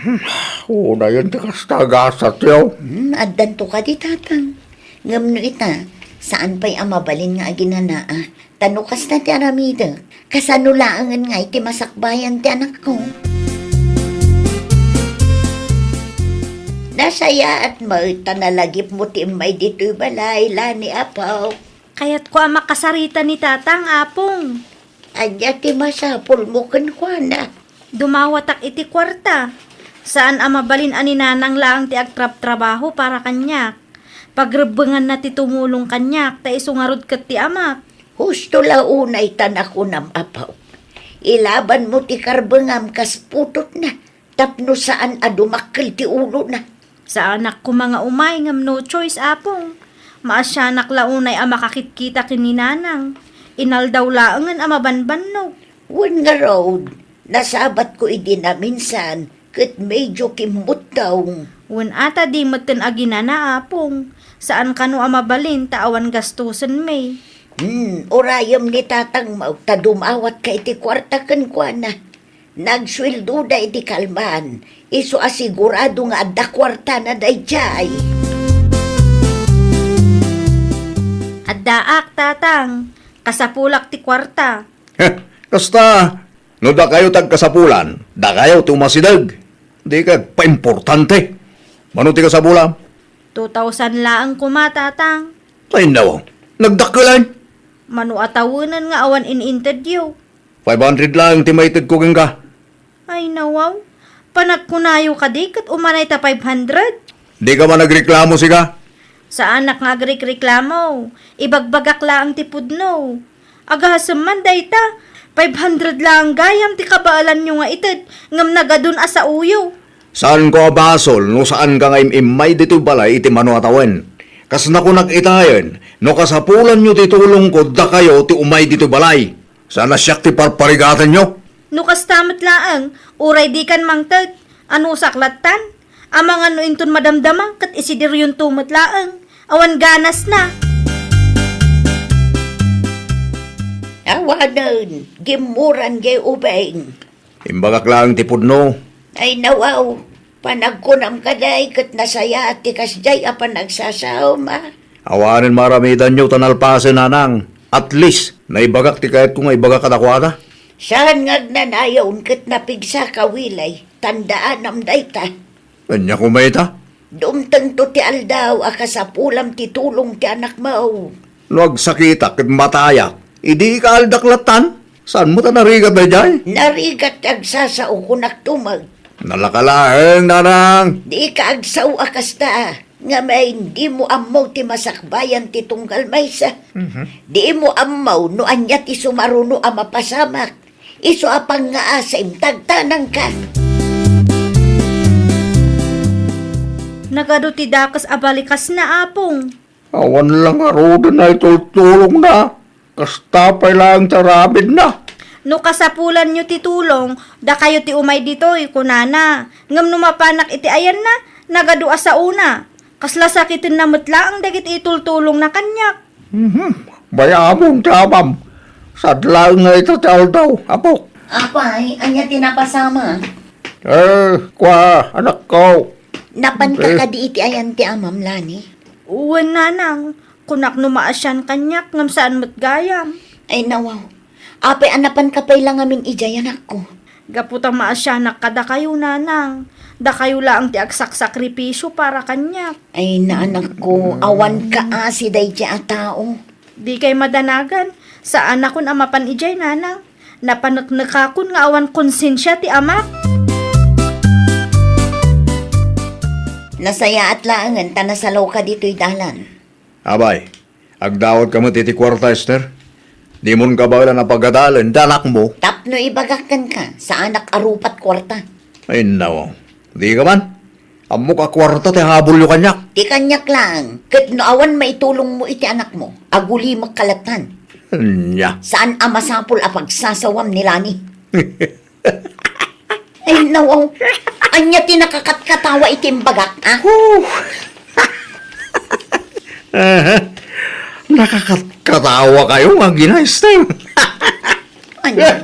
unayen ti kasta gasatyo. Hmm, addanto kadi, Tatang. Ngem no ita, saan pay a mabalin nga aginanaak. Ta no kasta ti aramidek, kasano laengen nga iti masakbayan ti anakko? Nasayaat met ta nalagipmo ti immay ditoy balay, Lani, Apok. Kayatko a makasarita ni Tatang, Apong. Ania ti masapulmo kenkuana? Dumawatak iti kuarta. Saan a mabalin a ni Nanang laeng ti agtrabtrabaho para kaniak. Pagrebbenganna ti tumulong kaniak, ta isu ngarud ket ti amak. Husto la unay ta nakunam, Apo. Ilabanmo ti karbengam kas putotna, tapno saan a dumakkel ti ulona. Saanak koma nga umay ngem no choice, Apong. Maasianak la unay a makakitkita ken ni Nanang. Inaldaw laengen a mabanbannog. Wen ngarud, nasabatko idi naminsan ket medio kimmuttong. Wen ata di metten aginana, Apong. Saan kano a mabalin ta awan gastusenmi. Hmm, urayem ni Tatangmo ta dumawatka iti kuarta kenkuana. Nagsueldoda iti kalman, isu a sigurado nga adda kuartana daydiay. Addaak, Tatang. Kasapulak ti kuarta. Heh, kasta, no dakayo ti agkasapulan, dakayo ti umasideg. Di ka paimportante. Mano ti kasapulam? Two thousand laeng koma, Tatang. Ay, nawaw. Nagdakkelan? Mano a tawenen nga awan in-intedyo. Five hundred laeng ti maitedko kenka. Ay, nawaw. Panagkunayo kadi ket umanay ta five hundred? Di ka man nagreklamo, sika? Saanak nga agrekreklamo. Ibagbagak laeng ti pudno. Agasem man dayta, five hundred laeng gayam ti kabaelanyo nga ited, ngem nagadun a saoyo. Saanko a basol no saanka nga im-immay ditoy balay iti mano a tawen. Kas nakunak itayen, no kasapulanyo ti tulongko, dakayo ti umay ditoy balay. Saan a siak ti parparigatanyo? No kasta met laeng, uray dikan mangted, anusak lattan? Amangan no inton madamdama ket isidiryonto met laeng. Awan ganasna. Awanen, gimmuran jay ubing. Imbagak laeng ti pudno. Ay, nawaw, panagkunam kadi ket nasayaat ti kasdiay a panagsasaom, a. Awanen maaramidanyo ta nalpasen, Nanang. At least, naibagak ti kayatko nga ibaga kadakuada. Saan nga agnanayon ket napigsaka, Wilay. Tandaanam dayta. Ania koma ita? Dumtengto ti aldaw a kasapulam ti tulong ti anakmo. No agsakitak ket matayak, idi ikaaldak lattan? Saan mo ta narigat daydiay? Narigat ti agsasao, kunak tumag. Nalaka laeng, Nanang. Di ka agsao a kasta, ngem dimo ammo ti masakbayan ti tunggal maysa. Mhm. Dimo ammo no ania ti sumaruno a mapasamak. Isu a pangngaasim, tagtanangka. Nagadu ti dakes a balikasna, Apong. Awan la ngaruden a itultulongna. Kasta pay laeng ti aramidna. No kasapulanyo ti tulong, dakayo ti umay ditoy, kunana. Ngem no mapanak iti ayanna, nagadu a saona. Kasla sakitenna met laeng dagiti itultulongna kaniak. Mhm. Mayamon ti amam. Sad laeng nga ita ti aldaw, Apok. Apay, ania ti napasama? Eh, kua, anakko. Napanka Eh. kadi iti ayan ti amam, Lani? Wen, Nanang. Kunak no maasian kaniak, ngem saan met gayam. Ay, nawaw. Apay a napanka pay la ngamin idiay, anakko? Gapu ta maasianak kadakayo, Nanang. Dakayo laeng ti agsaksakripisio para kaniak. Ay, naanakko, awan kaasi daydiay a tao. Dikay madanagan. Saanakon a mapan idiay, Nanang. Napaneknekakon nga awan konsensia ti amak. Nasayaat laengen ta nasalawka ditoy dalan. Abay, Agdawat ka met iti kuarta, Esther. Dimon kabaelan a pagadalen ti anakmo. Tapno ibagak kenka, saanak a rupat kuarta. Ay, nawaw. Di ka man. Ammok a kuarta ti habulyo kaniak. Ti kaniak laeng, ket no awan maitulongmo iti anakmo, agulimek ka lattan. Ania? Saan a masapul a pagsasawam ni Lani. Ay, nawaw. Ania ti nakakatkatawa iti imbagak, a? Huh. Aha. Nakakatkatawa kayo nga ginayestem. Ania?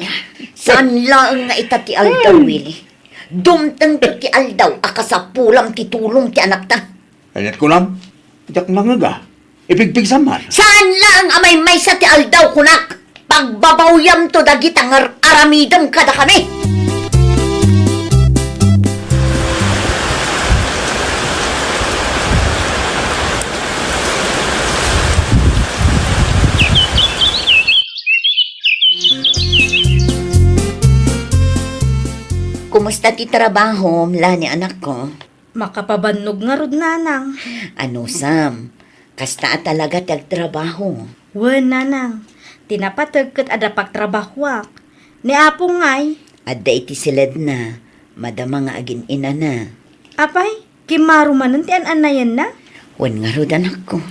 Saan laeng nga ita ti aldaw, Willie? Dumtengto ti aldaw a kasapulam ti tulong ti anakta. Kayat kunam, diak nangngeg a. Ipigpigsam man. Saan laeng a maymaysa ti aldaw, kunak? Pagbabawyamto dagita nga ar-aramidem kadakami. Kumusta ti trabahom, Lani, anakko? Makapabannog ngarud, nanang. Anusam, kasta a talaga ti agtrabaho? Wen, nanang. Ti napateg ket adda pagtrabahoak. Ni Apo ngay? Adda iti siledna, madama nga agin-inana. Apay, kimmaro manen ti an-annayenna? Wen ngarud, anakko.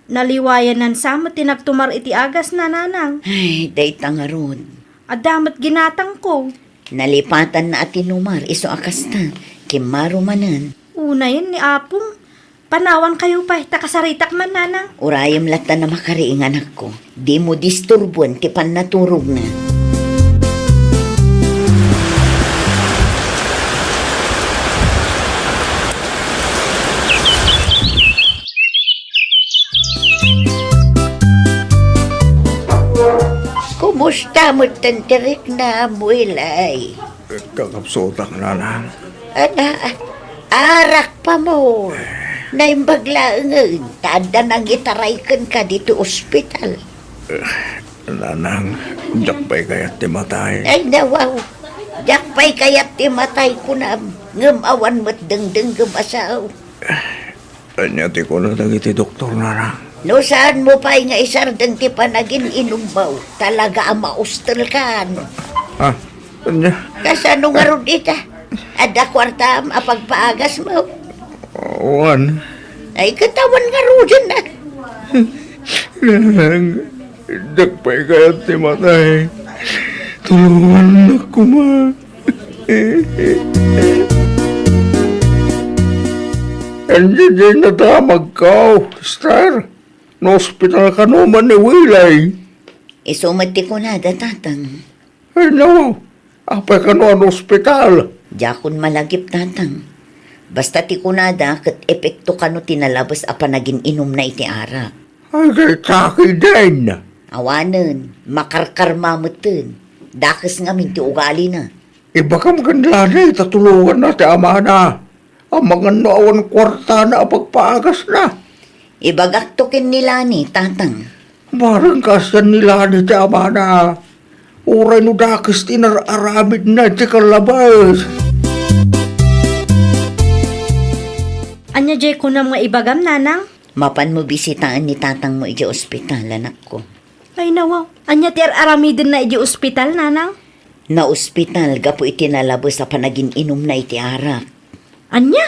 Naliwayanansa met ti nagtumar iti agasna, nanang. Ay, dayta ngarud. Adda met ginatangko. Nalipatanna a tinumar, isu a kasta. Kimmaro manen. Unayen ni Apong. Panawankayo pay, ta kasaritak man, nanang. Urayem latta a makariing, anakko. Dimo disturboen ti pannaturogna. Kumusta met ti riknam, Wilay? Kakapsutak, nanang. Ana, arak pa mo. Naimbag laengen, ta adda nangitaray kenka ditoy ospital. Eh, nanang, diak pay kayat ti matay. Ay, nawaw. Diak pay kayat ti matay, kunam. Ngem awan met dengdengngem a sao. Ania ti kuna dagiti doktor, nanang? No saanmo pay nga isardeng ti panagin-inummo, talaga a maustelkan. Ah, ania? Kasano ngarud ita? Adda kuartam a pagpaagasmo? Awan. Ay, ket awan ngaruden, a. Nanang, diak pay kayat ti matay. Tulongannak koma. Ania diay nadamagko, Esther? Naospital kano man ni Wilay? Isu met ti kunada, Tatang. Ay, no. Apay kano a naospital? Diakon malagip, Tatang. Basta ti kunada, ket epekto kano ti nalabes a panagin-inumna iti arak. Ay, dayta ketdin. Awanen, makarkarma metten. Dakes ngamin ti ugalina. Ibagam ken Lani ta tulonganna ti amana. Amangan no awan kuartana a pagpaagasna. Ibagakto ken ni Lani, Tatang. Bareng kaasian ni Lani ti amana. Uray no dakes ti inar-aramidna iti kallabes. Ania diay kunam nga ibagam, Nanang? Mapanmo bisitaen ni tatangmo idiay ospital, anakko. Ay, nawaw. Ania ti ar-aramidenna idiay ospital, Nanang? Naospital gapu iti nalabes a panagin-inumna iti arak. Ania?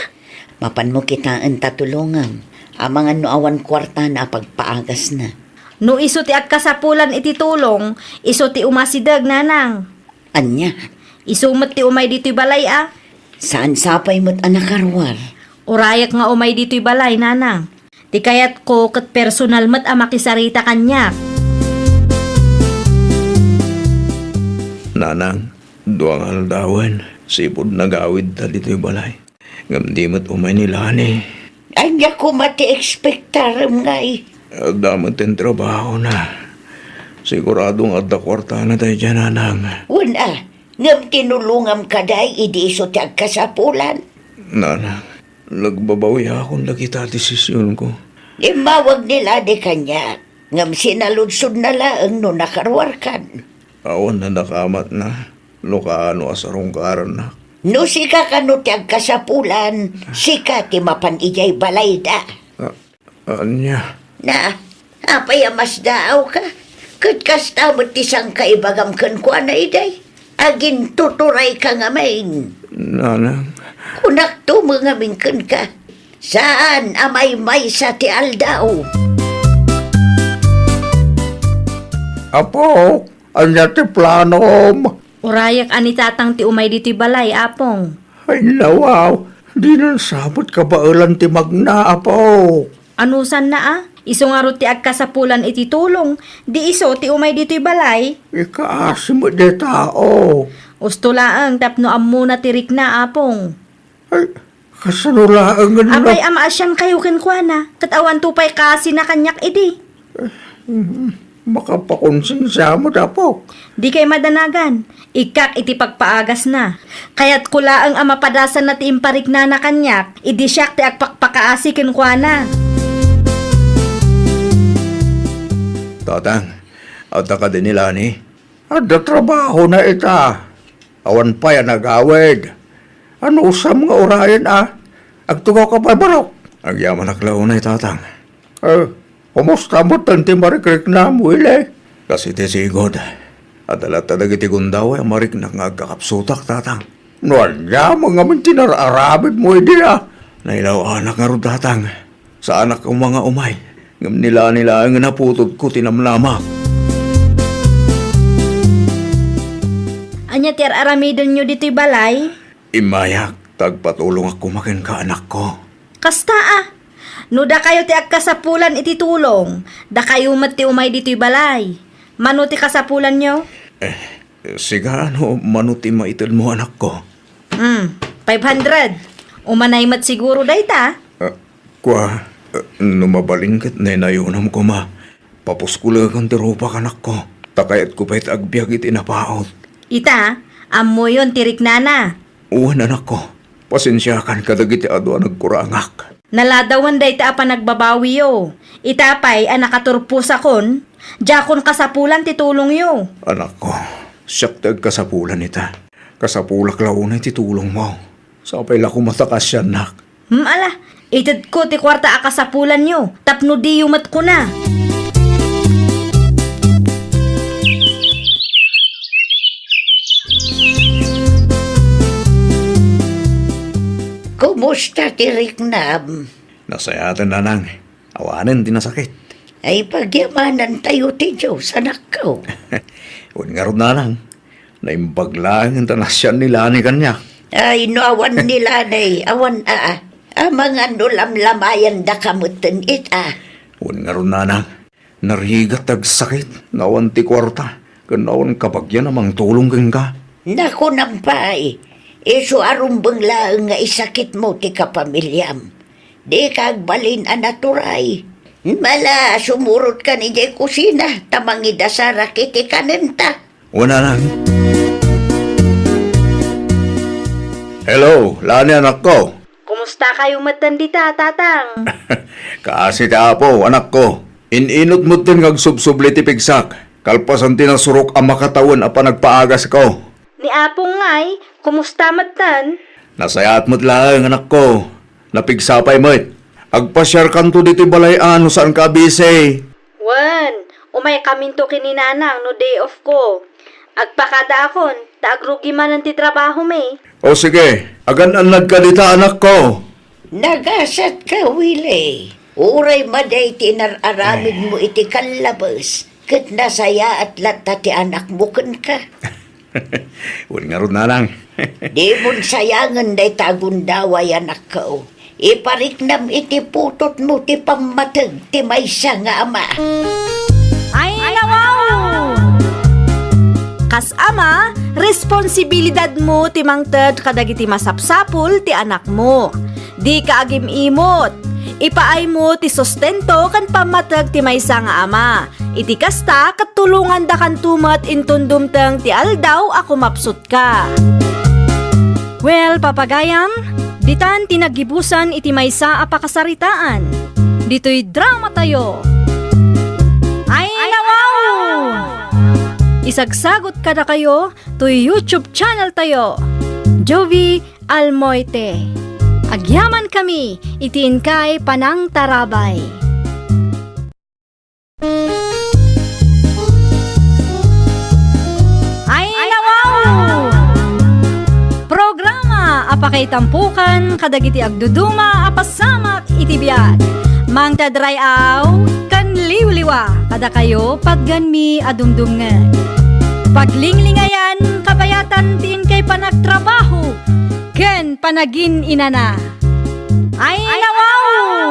Mapanmo kitaen ta tulongam. Amangan no awan kuartana a pagpaagasna. No isu ti agkasapulan iti tulong, isu ti umasideg, Nanang. Ania? Isu met ti umay ditoy balay a. Saan sapay met a nakaruar. Urayek nga umay ditoy balay, Nanang. Ti kayatko ket personal met a makisarita kaniak. Nanang, dua nga aldawen, sipud nagawidta ditoy balay. Ngem di met umay ni Lani. Ania koma ti ekspektarem ngay? Adda met ti trabahona. Sigurado nga adda kuartana daydiay, Nanang. Wen a, ngem tinulongam kadi idi isu ti agkasapulan. Nanang, nagbabawiakon dagita a desisionko. Immawag ni Lani kaniak, ngem sinaludsodna laeng no nakaruarkan. Awan a nakamatna no kaano a sarungkarannak. No sika kano ti agkasapulan, sika ti mapan idiay balayda. A-, ania? Na, Apay a masdaawka? Ket kasta met ti sangkaibagam kenkuana idiay. Agintuturayka ngamin. Nanang. Kunakto met ngamin kenka, saan a maymaysa ti aldaw. Apok, ania ti planom? Urayek a ni Tatang ti umay ditoy balay, Apong. Ay, nawaw, dinan sa met kabaelan ti magna, Apok. Anusanna a? Isu ngarud ti agkasapulan iti tulong, di isu ti umay ditoy balay. Ikaasi met dayta, o. Usto laeng tapno ammona ti rikna, Apong. Ay, kasano laengen no? Apay a maasiankayo kenkuana, ket awanto pay kaasina kaniak idi. Mm, makapakonsensia met, Apok. Dikay madanagan. Ikkak iti pagpaagasna. Kayatko laeng a mapadasanna ti impariknana kaniak, idi siak ti agpakpakaasi kenkuana. Tatang, adda kadi ni Lani? Adda trabahona ita. Awan pay a nagawid. Anusam nga urayen a? Agtugawka pay barok. Agyamanak la unay, Tatang. Eh, kumusta metten ti marikriknam, Willie? Kas iti sigud, adda latta dagiti gundaway a mariknak nga agkakapsutak, Tatang. No ania met ngamin ti nar-aramidmo idi a? Nailaw-anak ngarud, Tatang. Saanak koma nga umay, ngem ni Lani laengen a putodko ti namnamak. Ania ti ar-aramidenyo ditoy balay? Immayak, ta agpatulongak koma kenka, anakko. Kasta a, no dakayo ti agkasapulan iti tulong, dakayo met ti umay ditoy balay. Mano ti kasapulanyo? Eh, sigaano mano ti maitedmo, anakko? Hmm, five hundred. Umanay met siguro dayta? Ah, kua, ah, no mabalin ket naynayonam koma. Papuskoleken ti rupak, anakko, ta kayatko pay ti agbiag iti napaut. Ita, ammoyon ti riknana. Wen, anakko, pasensiakan kadagiti adu a nagkurangak. Naladawen dayta a panagbabawiyo. Ita pay a nakaturposakon, diakon kasapulan ti tulongyo. Anakko, siak ti agkasapulan ita. Kasapulak la unay ti tulongmo. Sapay la koma ta kaasiannak. Hmm, ala, itedko ti kuarta a kasapulanyo, tapno diyo met kuna. Kumusta ti riknam? Nasayaten, nanang. Awanen ti nasakit. Ay, pagyamanantayo ti Dios, anakko. Wen ngarud, nanang. Naimbag laeng ta naasian ni Lani kaniak. Ay, no awan ni Lani, awan a, a, amangan no lamlamayandaka metten ita. Wen ngarud, nanang, narigat ti agsakit, no awan ti kuarta, ken no awan kabagian a mangtulong kenka. Nakunam pay, isu a rumbeng laeng nga isakitmo ti kapamiliam. Dika agbalin a naturay. Mala, sumurotkan idiay kusina, ta mangidasarak iti kanenta. Wen, nanang. Hello, Lani, anakko. Kumusta kayo metten dita, Tatang? Kaasi ti Apo, anakko. In-inut metten nga agsubsubli ti pigsak, kalpasan ti nasurok a makatawen a panagpaagasko. Ni Apong ngay, kumusta metten? Nasayaat met laeng, anakko. Napigsa pay met. Agpasiarkanto ditoy balay a no saanka a busy. Wen, umaykaminto ken ni Nanang no day off ko. Agpakadaakon, ta agrugi manen ti trabahomi. O sige, agan-annadka dita, anakko. Nagasatka, Willie. Uray madi ti inar-aramidmo iti kallabes, ket nasayaat latta ti anakmo kenka. Wen ngarud, nanang. Dimon sayangen dayta a gundaway, anakko. Ipariknam iti putotmo ti pammateg ti maysa nga ama. Ay, nawaw! Kas ama, responsibilidadmo ti mangted kadagiti masapsapul ti anakmo. Dika agim-imot. Ipaaymo ti sustento ken pammateg ti maysa nga ama. Iti kasta, ket tulongandakanto met inton dumteng ti aldaw a kumapsutka. Well, papagayam, ditan ti naggibusan iti maysa a pakasaritaan. Ditoy dramatayo. Ay, nawaw! Isagsagot kadakayo toy YouTube channel tayo, Jovie Almoite. Agyamankami iti inkay panangtarabay. Ay tampukan kadagiti agduduma a pasamak iti biag. Mangted ray-aw ken liwliwa kadakayo patganmi a dumdumngeg. Paglinglingayan, kabayatan ti inkay panagtrabaho ken panagin-inana. Ay, nawaw!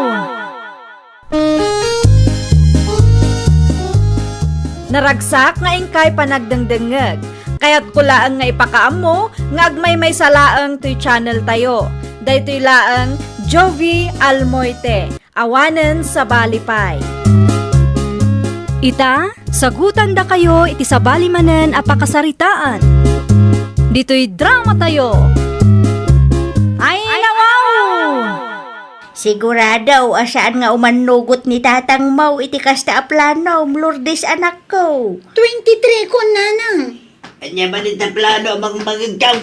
Naragsak nga inkay panagdengdengngeg. Kayatko laeng nga ipakaammo nga agmaymaysa laeng toy channel tayo. Daytoy laeng Jovi Almoite, awanen sabali pay. Ita, sagutandakayo iti sabali manen a pakasaritaan. Ditoy drama tayo. Ay, nawaw! Sigurado a saan nga umannugot ni tatangmo iti kasta a planom, Lourdes, anakko. Twenty-three ko, nanang. Ania man ita plano a mangmangegkaw?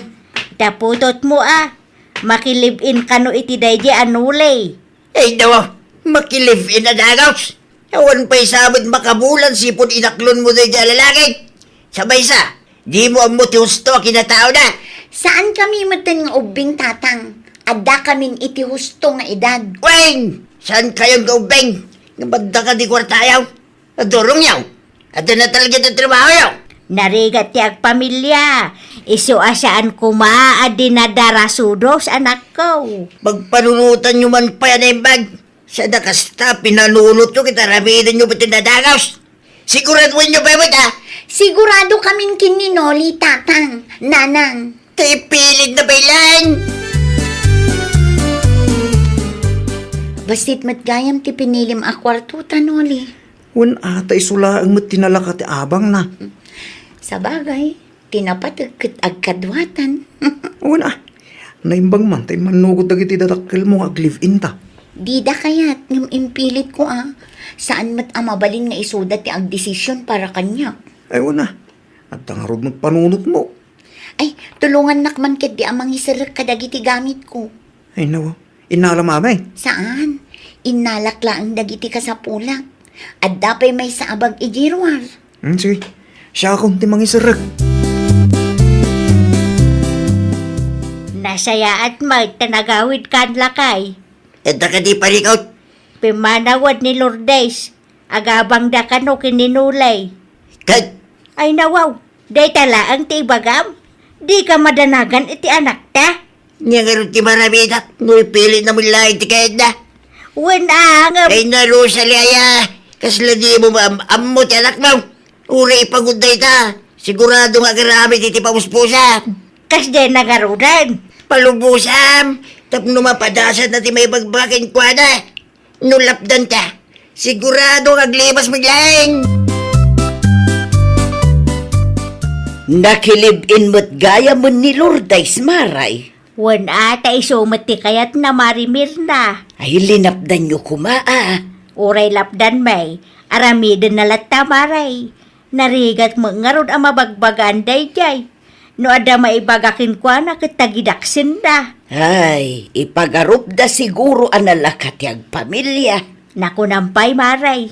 Ta putotmo a, makilive-in kano iti daydi a Noli. Ay, dawa, makilive-in a dagus. Awan pay sa met makabulan sipud inaklonmo daydi a lalaki. Sabay sa, dimo ammo ti husto a kinataona. Saan kami metten nga ubbing, tatang. Adda kamin iti husto nga edad. Wen! Saan kayon nga ubbing? Nga madda ka di kuartayo? Adurongyo? Adda na talaga ti trabahoyo? Narigat ti agpamilia. Isu a saan koma a dinadarasudos, anakko. Pagpanunotanyo man pay a naimbag. Sada kasta, pinanunotyo ket aramidenyo pay ti nadagus. Siguradoenyo pay met, a? Sigurado kamin ken ni Noli, tatang, nanang. Ti ipilit na pay laeng. Bassit met gayam ti pinilim a kuarto ta, Noli. Wen, a, ta isu laeng met ti nalaka ti abangna. Sabagay, ti napateg ket agkaduatan. Wen, a, naimbag man ta immannugot dagiti dadakkelmo nga aglive-in ta. Dida kayat, ngem impilitko a. Saan met a mabalin nga isuda ti agdesision para kaniak. Ay, wen, a, adda ngarud met panunotmo. Ay, tulongannak man ketdi a mangiserrek kadagiti gamitko. Ay, nawa. Innalam, amay? Saan. Innalak laeng dagiti kasapulak. Adda pay maysa a bag idiay ruar. Hmm, sige. Siakon ti mangiserrek. Nasayaat met ta nagawidkan, lakay. Adda kadi parikut? Pimmanawed ni Lourdes. Agabangda kano ken ni Noli. Ket? Ay, nawaw, dayta laeng ti ibagam? Dika madanagan iti anakta? Nia ngarud ti maramidak no ipilitna met laeng ti kayatna? Wen, a, ngem. Ay, narusali aya, kasla dimo maam-ammo ti anakmo? Uray ipagudda ita, sigurado nga agaramid iti pamuspusa. Kasdiay na ngaruden. Palubosam, tapno mapadasatna ti maibagbagak kenkuana. No lapdanta, sigurado nga aglimas met laeng. Nakilive-in met gayam ni Lourdes, Maray. Wen, a, ta isu met ti kayatna, Mari Mirna. Ay, linapdanyo koma, a. Uray lapdan, may. Aramidenna latta, Maray. Narigat met ngarud a mabagbagaan daydiay. No adda maibaga kenkuana ket tagidaksenna. Ay, ipagarupda siguro a nalaka ti agpamilia. Nakunam pay, Maray.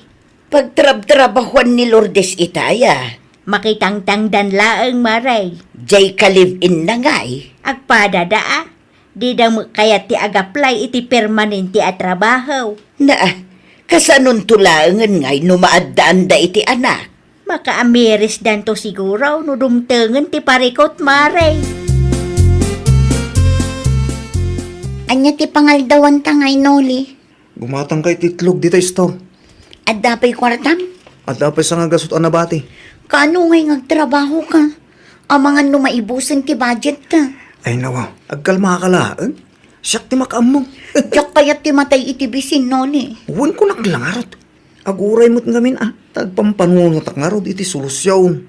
Pagtrabtrabahuan ni Lourdes ita aya? Makitangtangdan laeng, Maray. Diay ka-live-in na ngay? Agpadada a. Dida met kayat ti ag-apply iti permanente a trabaho. Naa, kasanonto laengen ngay no maaddaanda iti anak? Makaamirisdanto siguro no dumtengen ti parikut, Maray. Ania ti pangaldawanta ngay, Noli? Gumatangka iti itlog dita store. Adda pay kuartam? Adda pay sangagasut a nabati. Kaano ngay nga agtrabahoka? Amangan no maibusen ti budgetka. Ay, nawa, agkalmaka laeng. Siak ti makaammo. Diak kayat ti matay iti bisin, Noli. Wen, kunak la ngarud. Aguray met ngamin a, ta agpampanunotak ngarud iti solusion.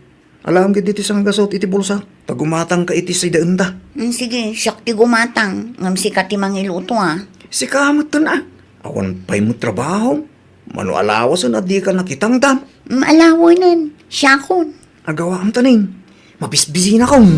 Alaem ketdi ti sangagasut iti bulsak, ta gumatangka iti sidaenda. Mm, sige, siak ti gumatang, ngem sika ti mangiluto, a. Sika metten a. Awan pay met trabaho. Mano alawasen a dika nakitangdan? Mm, alawenen, siakon. Agawaam tanin. Mabisbisinakon.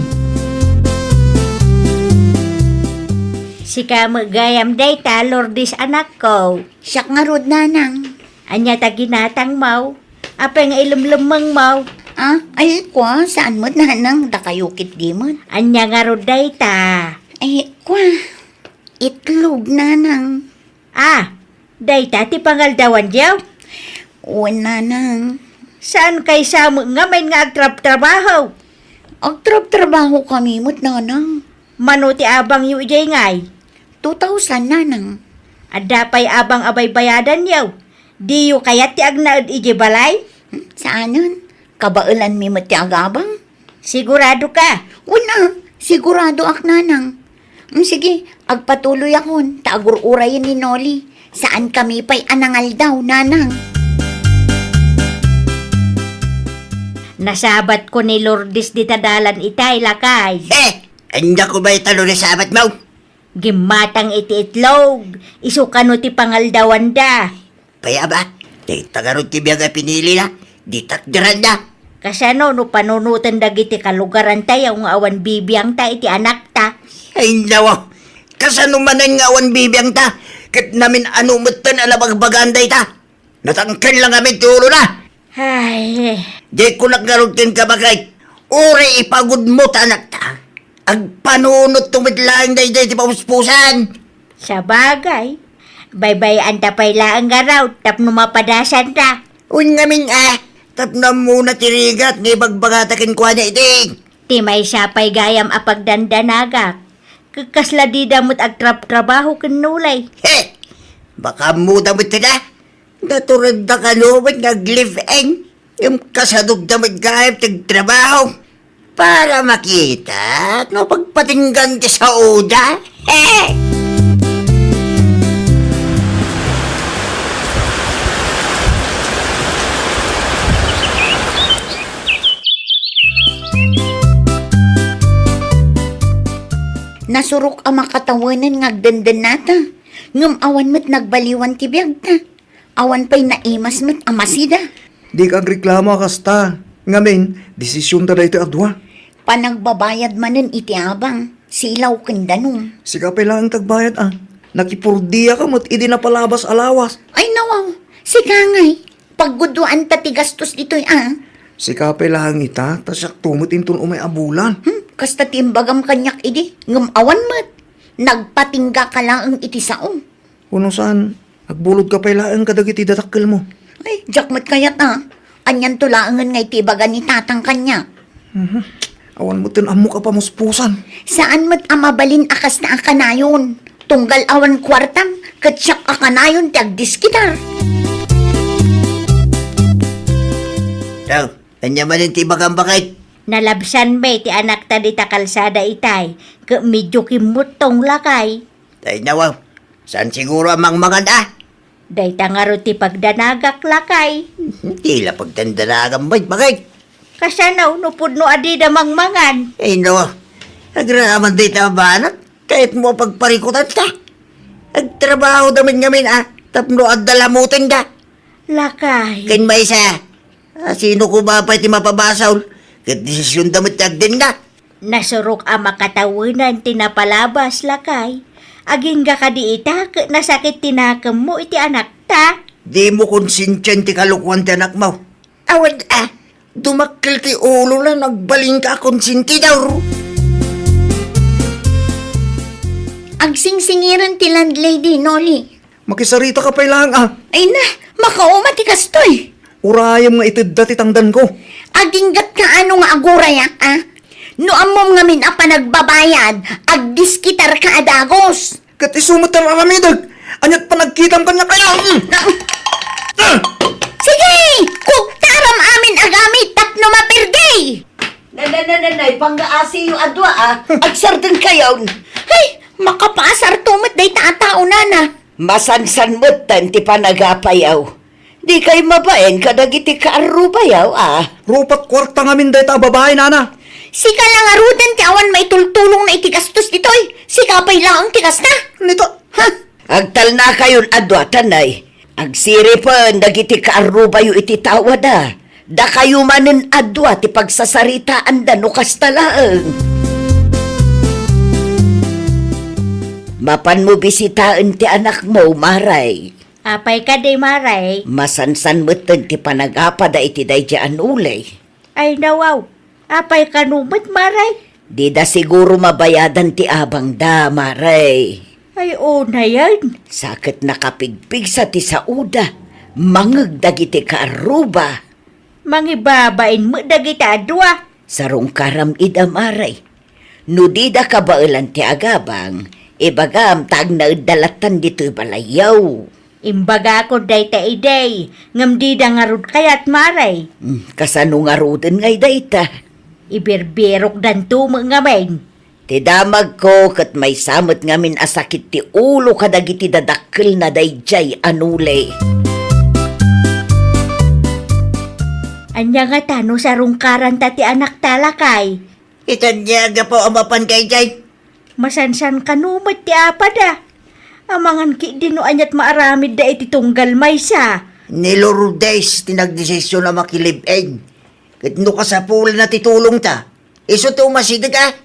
Sika met gayam dayta, Lourdes, anakko. Siak ngarud, nanang. Ania ta ginatangmo? Apay nga ilemlemmengmo? Ah, ay, kua, saan met, nanang, dakayo ketdi met. Ania ngarud dayta? Ay, kua, itlog, nanang. Ah, dayta ti pangaldawanyo? Wen, nanang. Saan kay sa met ngamin nga agtrabtrabaho? Agtrabtrabaho kami met, nanang. Mano ti abangyo idiay ngay? Two thousand, nanang. Adda pay abang a baybayadanyo? Diyo kayat ti agnaed idiay balay? Hmm, saanen. Kabaelanmi met ti agabang. Sigurado ka? Wen a, siguradoak, nanang. Hmm, sige, agpatuloyakon, ta agur-urayen ni Noli. Saan kami pay a nangaldaw, nanang. Nasabatko ni Lourdes dita dalan itay, lakay. Eh, ania ko ba ita no nasabatmo? Gimmatang iti itlog, isu kano ti pangaldawanda. Pay aba, dayta ngarud ti biag a pinilina, ditak diranda. Kasano no panunoten dagiti kalugarantayo nga awan bibiangta iti anakta? Ay, nawa, kasano manen nga awan bibiangta? Ket namin-ano metten a nabagbagaan dayta? Natangken lang amin ti ulona. Ay. Di kunak ngarud kenka, baket. Uray ipagudmo ta anakta. Agpanunotto met laeng daydiay ti pamuspusan. Sabagay, baybay-anta pay laeng ngarud tapno mapadasanra. Wen ngamin a, tapno ammona ti rigat nga ibagbagata kenkuana idi. Ti maysa pay gayam a pagdandanagak, ket kasla dida met agtrabtrabaho ken Noli. He! Baka ammoda met ida. Naturedda kano met nga ag-live-in. Ngem kasadogda met gayam ti agtrabaho. Para makita no pagpatinggan ti saoda. Eh! Nasurok a makatawenen nga agdendennata, ngem awan met nagbaliwan ti biagta. Awan pay naimas met a masida. Dika agreklamo a kasta. Ngamin, desisionta daytoy a dua. Panagbabayad manen iti abang, silaw ken danum. Sika pay laeng ti agbayad a. Nakipurdiaka met idi napalabas a lawas. Ay, nawaw, sika ngay. Pagguduanta ti gastos ditoy a. Sika pay laeng ita, ta siakto met inton umay a bulan. Hmm, kasta ti imbagam kaniak idi, ngem awan met. Nagpatingga ka laeng iti sao. Wenno saan, agbulodka pay laeng kadagiti dadakkelmo. Ay, diak met kayat a. Anianto laengen nga iti ibaga ni tatang kaniak? Mhm. Awan metten ammok a pamuspusan. Saan met a mabalin a kasta a kanayon. Tunggal awan kuartam, ket siak a kanayon ti agdiskitar. Daw, ania manen ti ibagam, baket? Nalabsanmi ti anakta dita kalsada itay, ket medio kimmuttong, lakay. Ay, nawaw. Saan siguro a mangmangan a? Dayta ngarud ti pagdanagak, lakay. Ti la pagdandanagam met, baket. Kasano no pudno a dida mangmangan? Ay, no. Agraman dayta a banag. Kayatmo a pagparikutanta. Agtrabahoda met ngamin a tapno adda lamutenda. Lakay. Ken maysa, a, sino koma pay ti mapabasol? Ket desisionda met ti agdenna. Nasurok a makatawenan ti napalabas, lakay. Agingga kadi ita ket nasakit ti nakemmo iti anakta? Dimo konsensian ti kalokuan ti anakmo. Awan a, dumakkel ti ulona, nagbalinka a konsentidor. Agsingsingiren ti landlady, Noli. Makisarita ka pay laeng a. Ay na, makauma ti kastoy. Urayem nga itedda ti tangdanko. Aginggatka ano nga agurayak a? No ammom ngamin a panagbabayad, agdiskitarka a dagus. Ket isu met ti aramidek. Aniat panagkitam kaniak a? Sige! Kugtaram amin a gamit tapno mapirdi! Nananananay, panggaasiyo a dua a, agsardenkayon. Ay, makapaasarto met dayta a tao, nana. Masansan metten ti panagapayaw. Dikay mabain kadagiti kaarrubayaw a. Rupat kuarta ngamin dayta a babai, nana. Sika la ngaruden ti awan maitultulongna iti gastos ditoy. Sika pay laeng ti kasta. Nito. Ha? Agtalnakayon a dua, tanay. Agsiripen dagiti kaarrubayo iti tawada. Dakayo manen a dua ti pagsasaritaanda no kasta laeng. Mapanmo bisitaen ti anakmo, Maray. Apay kadi, Maray? Masansan metten ti panagapada iti daydi a Noli. Ay, nawaw. Apay kano met, Maray? Dida siguro mabayadan ti abangda, Maray. Ay, unayen. Sa ket nakapigpigsa ti saoda, mangeg dagiti kaarruba. Mangibabain met dagiti a dua. Sarungkaram ida, Mare. No dida kabaelan ti agabang, ibagam ta agnaedda lattan ditoy balayyo. Imbagakon dayta idi, ngem dida ngarud kayat, Mare. Hmm, kasano ngaruden ngay dayta? Ibirbirokdanto met ngamin. Ti damagko ket maysa met ngamin a sakit ti ulo kadagiti dadakkelna daydiay a noli. Ania ngata no sarungkaranta ti anakta, lakay? Ita ania gapu a mapan daydiay? Masansan kano met ti apada. Amangan ketdi no aniat maaramidda iti tunggal maysa. Ni Lourdes ti nagdesisyon a makilive-in. Ket no kasapulanna ti tulongta, isu ti umasideg a?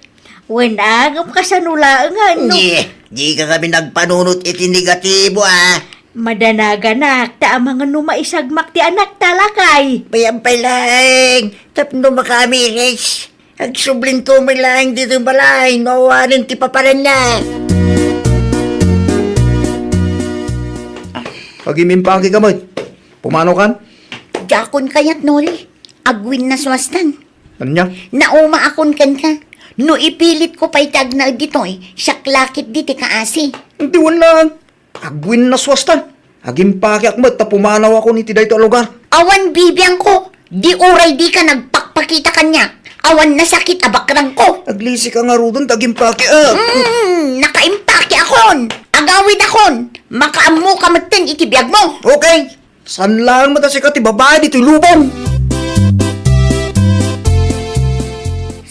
Wen a, ngem kasano laeng a no? Di, dika ngamin agpanunot iti negatibo a. Madanaganak, ta amangan no maisagmak ti anakta, lakay. Pay-am pay laeng, tapno makaamiris. Agsublinto met laeng ditoy balay, no awanen ti paparanna. Agimpakeka met. Pumanaw kan? Diakon kayat, Noli. Agwinnaswastan. Ania? Naumaakon kenka. No ipilitko pay ti agnaed ditoy, siak la ketdi ti kaasi. Iti wen laeng. Agwinnaswastan. Agimpakeak met ta pumanawakon iti daytoy a lugar. Awan bibiangko. Di uray dika nagpakpakita kaniak, awan nasakit a bakrangko. Aglisika ngaruden ta agimpakeak. Hmm, nakaimpak akon. Agawidakon. Makaammoka metten iti biagmo. Okay. Saan laeng met a sika ti babai ditoy lubong?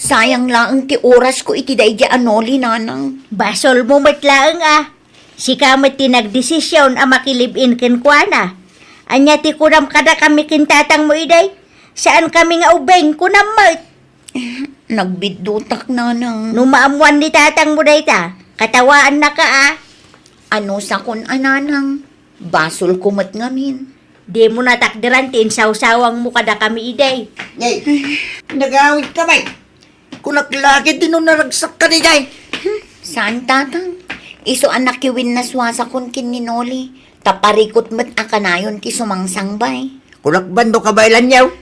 Sayang laeng ti orasko iti daydiay a Noli, nanang. Basolmo met laeng a. Sika met ti nagdesisyon a makilive-in kenkuana. Ania ti kunam kadakami ken tatangmo idi? Saankami nga ubing, kunam met. Nagbiddutak, nanang. No maammuan ni tatangmo dayta, katawaannaka a. Anusakon a, nanang. Basolko met ngamin. Dimo natakderan ti insawsawangmo kadakami idi. Nay, nagawidka met. Kunak la ketdi no naragsakka diay. Hmm, saan, tatang? Isu a nakiwinnaswasakon ken ni Noli, ta parikut met a kanayon ti sumangsangbay. Kunak ban no kabaelanyo?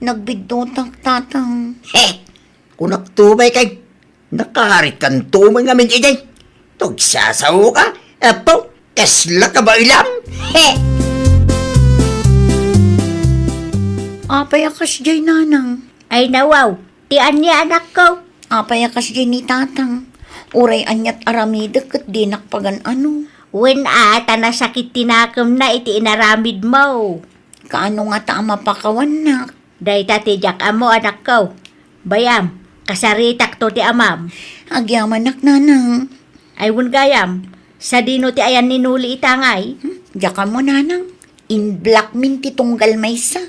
Nagbiddutak, tatang. He! Kunak to, bay, kay nakaritkanto met ngamin idiay. Tugsasaoka, apo, kasla kabaelam. He! Apay a kasdiay, nanang? Ay, nawaw. Ti ania, anakko? Apay a kasdiay ni tatang? Uray aniat aramidek ket dinak pagan-ano. Wen a, ta nasakit ti nakemna iti inaramidmo. Kaano ngata a mapakawannak? Dayta ti diak ammo, anakko. Bay-am, kasaritakto ti amam. Agyamanak, nanang. Ay, wen gayam, sadino ti ayan ni Noli ita ngay? Hmm? Diak ammo, nanang. In-blockmin ti tunggal maysa.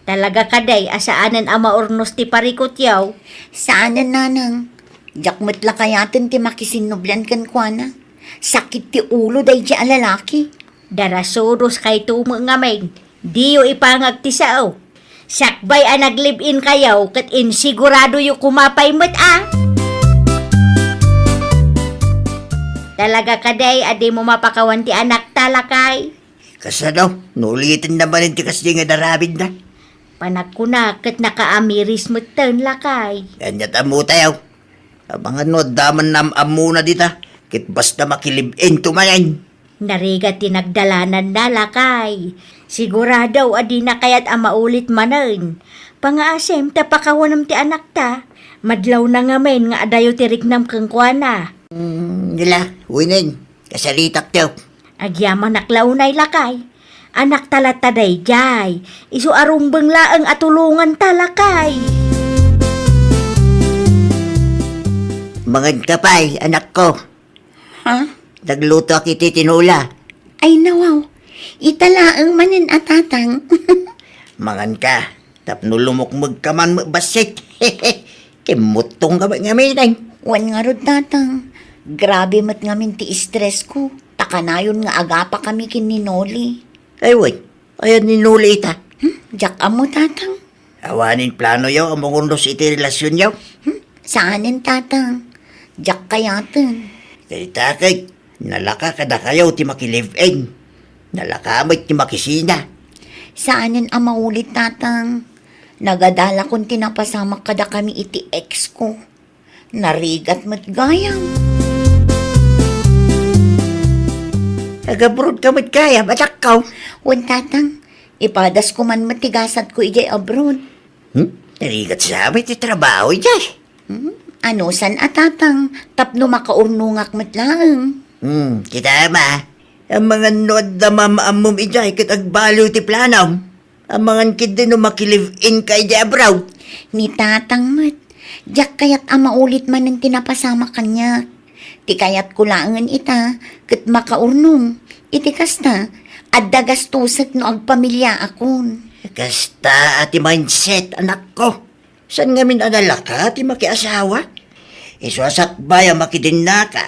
Talaga kadi a saanen a maurnos ti parikutyo? Saanen, nanang. Diak met la kayaten ti makisinnublian kenkuana. Sakit ti ulo daydiay a lalaki. Darasudos kayto met ngamin. Diyo ipangag ti sao. Sakbay a naglive-in kayo ket insiguradoyo koma pay met a. Talaga kadi a dimo mapakawan ti anakta, lakay? Kasano? No uliten na manen ti kasdi nga inaramidna? Panagkuna ket nakaamiris metten, lakay. Aniat ammo tayo? Amangan no adda man naam-ammona dita, ket basta makilive-in to manen. Narigat ti nagdalananna, lakay. Sigurado a dina kayat a maulit manen. Pangaasem ta pakawanem ti anakta. Madlawna ngamin nga adayo ti riknam kenkuana. Hmm, nila, winen. Kasaritak, tiyo. Agyamanak la unay, lakay. Anakta latta daydiay. Isu a rumbeng laeng a tulonganta, lakay. Manganka pay, anakko. Ha? Naglutoak iti tinola. Ay, nawaw. Ita laeng manen a, tatang. Manganka. Tapno lumukmegka man met bassit. Kimmuttongka met ngamin. Wen ngarud, tatang. Grabe met ngamin ti stress ko. Ta kanayon nga agapakami ken ni Noli. Ay, wen. Ayan ni Noli ita. Hmm? Diak ammo, tatang. Awanen planoyo a mangurnos iti relasyonyo? Hmm? Saanen, tatang. Diak kayaten. Dayta ket Nalaka kadakayo ti maki-live-in. Nalaka met ti makisina. Saanen a maulit, Tatang. Nagadalakon ti napasamak kadakami iti ex ko. Narigat met gayam. Agabroad ka met gayam, anakko. Wen, Tatang, ipadasko man met ti gasatko idiay abroad. Hmm? Narigat sa met ti trabaho idiay. Hmm? Anusan a, Tatang, tapno makaurnongak met laeng. Hmm, kita ma. Amangan no adda maam-ammom idiay ket agbaliw ti planom. Amangan ketdi no maki-live-in ka idiay abroad. Ni Tatang met, diak kayat a maulit manen ti napasamak kaniak. Ti kayatko laengen ita, ket makaurnong. Iti kasta, adda gastusek no agpamiliaakon. Kasta a ti mindset, anakko. Saan ngamin a nalaka ti makiasawa? Isu a sakbay a makidennaka,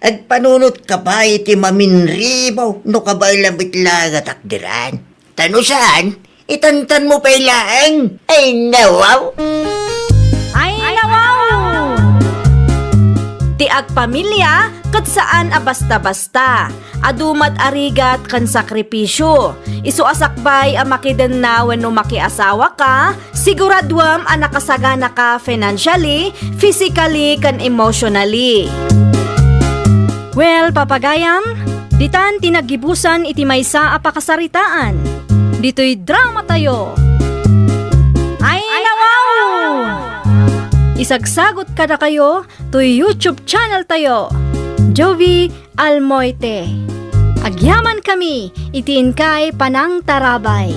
agpanunotka pay iti maminribo no kabaelam met laeng a takderan. Ta no saan, itantanmo pay laeng. Ay, nawaw! Ay, nawaw! Ti agpamilia ket saan a basta-basta. Adu met a rigat ken sakripisio. Isu a sakbay a makidenna wenno makiasawaka, siguraduem a nakasaganaka financially, physically, ken emotionally. Well, papagayam, ditan ti naggibusan iti maysa a pakasaritaan. Ditoy dramatayo. Ay, nawaw! Isagsagot kadakayo toy YouTube channel tayo, Jovie Almoite. Agyamankami iti inkay panangtarabay.